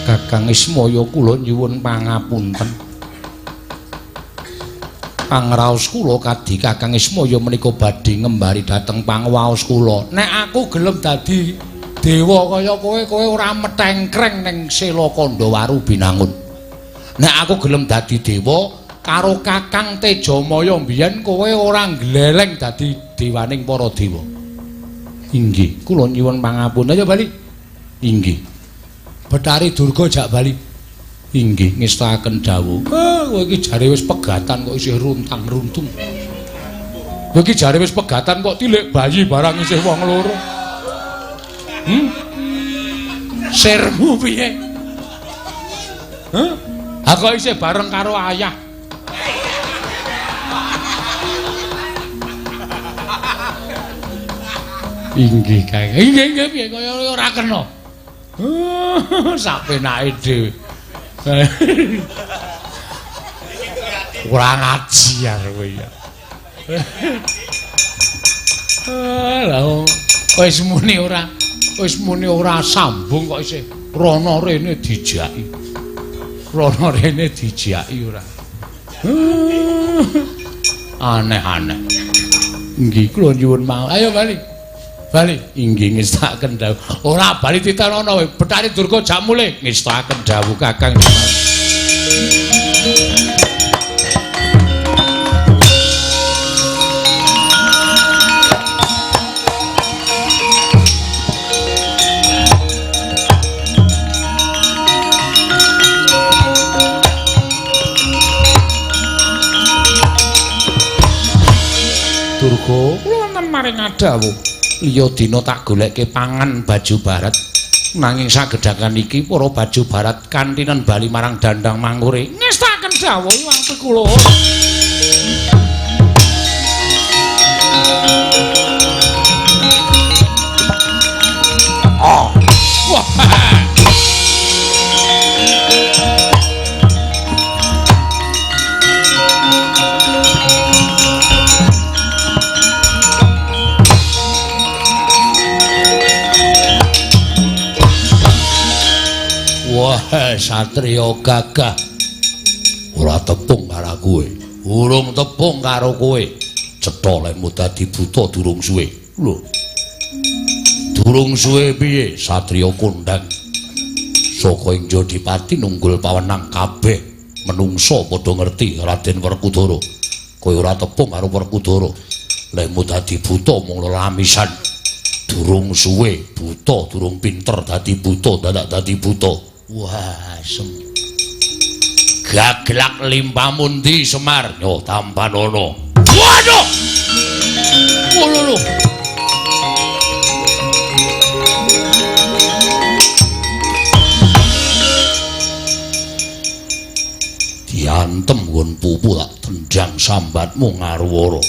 Kakang Ismaya kula nyuwun pangapunten. Pangraos kula kadhi Kakang Ismaya menika badhe ngembari dhateng pangwaos kula. Nek aku gelem dadi dewa kaya kowe, kowe ora metengkreng ning Sela Kandhawaru Binangun. Nek aku gelem dadi dewa, Karo Kakang Tejamaya mbiyen kowe ora ngleleng dadi dewaning para dewa. Inggih, kula nyuwun pangapunten. Ayo bali. Inggih. Bathari Durga jak bali. Inggih, ngestakaken dawuh. Kowe iki jare wis pegatan kok isih runtang-runtung. Kowe iki jare wis pegatan kok tilik bayi barang isih wong loro. Sirmu piye? Hah? Ha kok isih bareng karo ayah. Inggih, Kang. Inggih, inggih piye kaya ora kena. Sak penake dhewe. Kurang ajar kowe ya. Lah wis muni ora sambung kok isih rono rene dijaki. Rono rene dijaki ora. Aneh-aneh. Inggih kula nyuwun mawon. Ayo bali. Bali. Inggih ngestakaken dawuh. Ora bali titenono kowe. Bathari Durga jak mulih ngestakaken dawuh Kakang. Durga, kula wonten maring dawuh. Liya dina tak goleke pangan baju barat. Nanging sagedhakan iki para baju barat kantinen bali marang dandang mangure. Ngestakaken dawuh wangsul kula. Oh. Wah. Wah, satriya gagah. Ora tepung karo kowe. Urung tepung karo kowe. Cetha lehmu dadi buta durung suwe. Lho. Durung suwe piye satriya kondhang. Saka ing Jodipati nunggul pawenang kabeh menungsa padha ngerti Raden Werkudara. Kowe ora tepung karo Werkudara. Lehmu dadi buta mung lelamisan. Durung suwe buta, durung pinter dadi buta, dadak dadi buta. Wah, sem. Gaglak limpamu ndi Semar? Yo tampanono. Waduh. Lho. Diantem nggon pupu tak tendang sambatmu ngaruwara.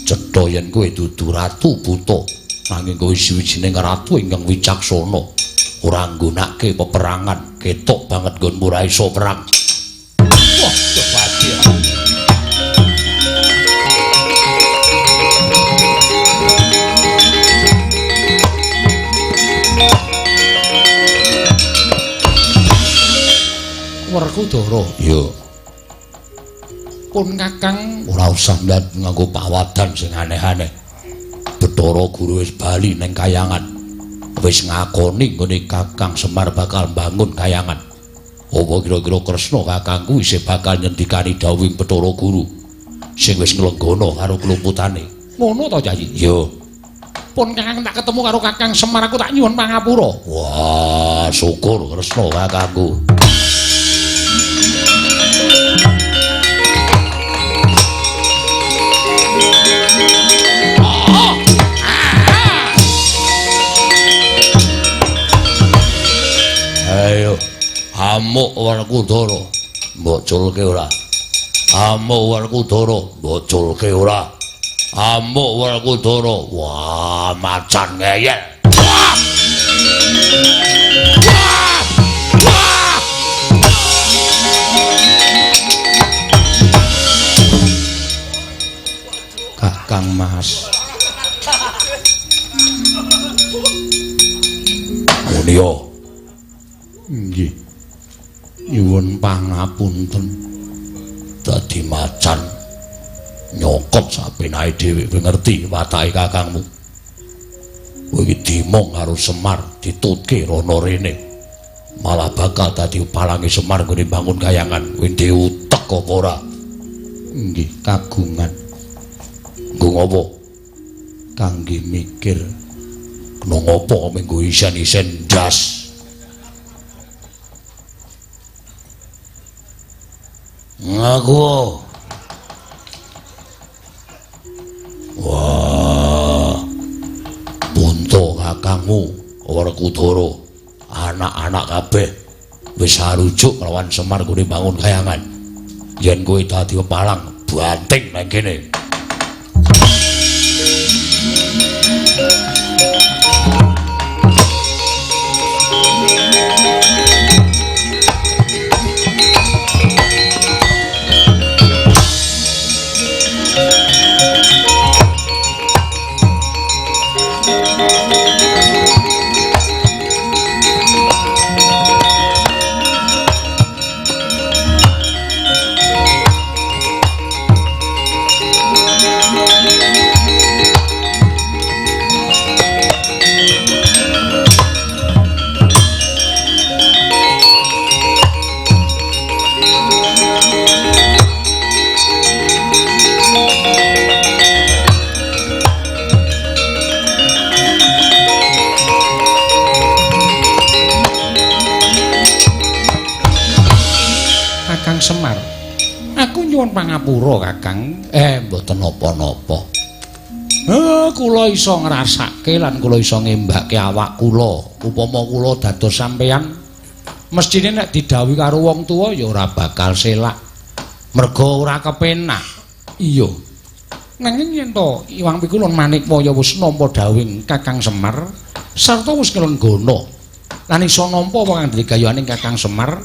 Cetha yen kowe dudu ratu buta, nanging kowe siwijining ratu ingkang wicaksana. Ora nggunakake peperangan, ketok banget nggonmu ora iso perang. Wah, kepati. Werkudara, iya. Pun Kakang ora usah nganggo pawadan sing aneh-aneh. Bathara Guru wis bali ning kayangan. Wis ngakoni nggone Kakang Semar bakal mbangun kayangan. Apa kira-kira Kresna kakangku isih bakal nyendikani dawuhing Bathara Guru sing wis nglenggana karo klumputane. Ngono to, Yayi? Iya. Pun Kakang tak ketemu karo Kakang Semar aku tak nyuwun pangapura. Wah, syukur Kresna kakangku. Ayo, amuk Werkudara, mbok culke ora? Amuk Werkudara, mbok culke ora? Amuk Werkudara, wah macan ngeyel. Wah! Wah! Wah! Kakang Mas. Munio. Nggih. Nyuwun pangapunten. Dadi macan nyokot sapenake dhewe kowe ngerti watake kakangmu. Kowe iki dimong karo Semar ditutke rono rene. Malah bakal dadi palange Semar nggone bangun kayangan. Kowe ndek utek apa ora? Nggih, kagungan. Nggo ngopo? Kangge mikir. Kena ngopo menggo isen-isen ndas. Ngaku. Wah. Bunto kakangmu Werkudara, anak-anak kabeh wis arujuk lawan Semar nggone bangun kayangan. Yen kowe dadi pepalang, banting nang kene. Kakang Semar, aku nyuwun pangapura Kakang. Mboten napa-napa. Kula iso ngrasake lan kula iso ngembake awak kula. Upama kula dados sampeyan, mesthine nek didhawuhi karo wong tuwa ya ora bakal selak. Merga ora kepenak. Iya. Nanging yen to Iwang Pikulun Manikmaya wis nampa dhawuhing Kakang Semar sarta wis nglenggana lan iso nampa apa kang digayaning Kakang Semar,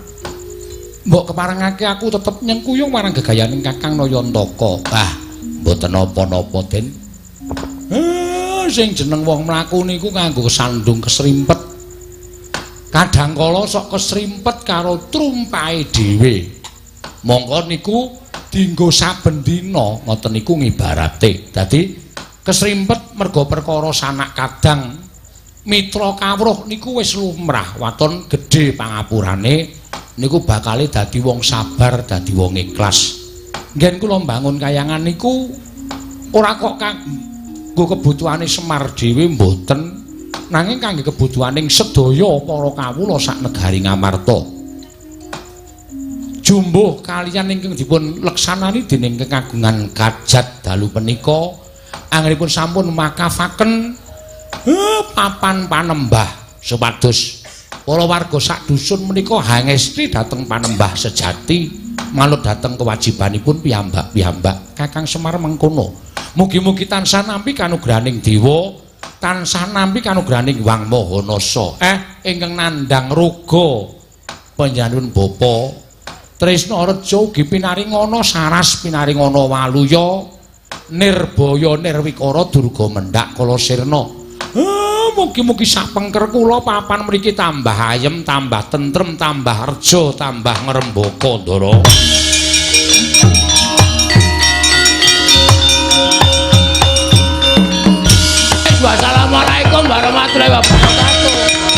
mbok keparengake aku tetep nyengkuyung marang gegayaning Kakang Nayantaka. Ah, mboten napa-napa, Den. Sing jeneng wong mlaku niku nganggo sandung kesrimpet. Kadang kala sok kesrimpet karo trumpahe dhewe. Mongko niku dienggo saben dina, ngoten niku ngibarate. Dadi kesrimpet merga perkara sanak kadang mitra kawruh niku wis lumrah, waton gedhe pangapurane niku bakale dadi wong sabar, dadi wong ikhlas. Nggen kula mbangun kayangan niku ora kok kanggo kebutuhane Semar dhewe mboten, nanging kangge kebutuhaning sedaya para kawula sak negari Ngamarta. Jumbuh kaliyan ingkang dipun leksanani dening kekagungan kajat dalu punika anggenipun sampun makafaken papan panembah supados para warga sak dusun menika hangesti dhateng panembah sejati manut dhateng kewajibanipun piyambak-piyambak. Kakang Semar mengkono. Mugi-mugi tansah nampi kanugrahaning dewa, tansah nampi kanugrahaning Hyang Maha Nasa. Ingkang nandhang raga panjenengan Bapa Tresna Reja ugi pinaringana saras pinaringana waluya nirbaya nirwikara durga mendhak kala sirna. Mugi-mugi sapengker kula papan mriki tambah ayem, tambah tentrem, tambah reja, tambah ngrembaka, Ndara. Wassalamualaikum warahmatullahi wabarakatuh.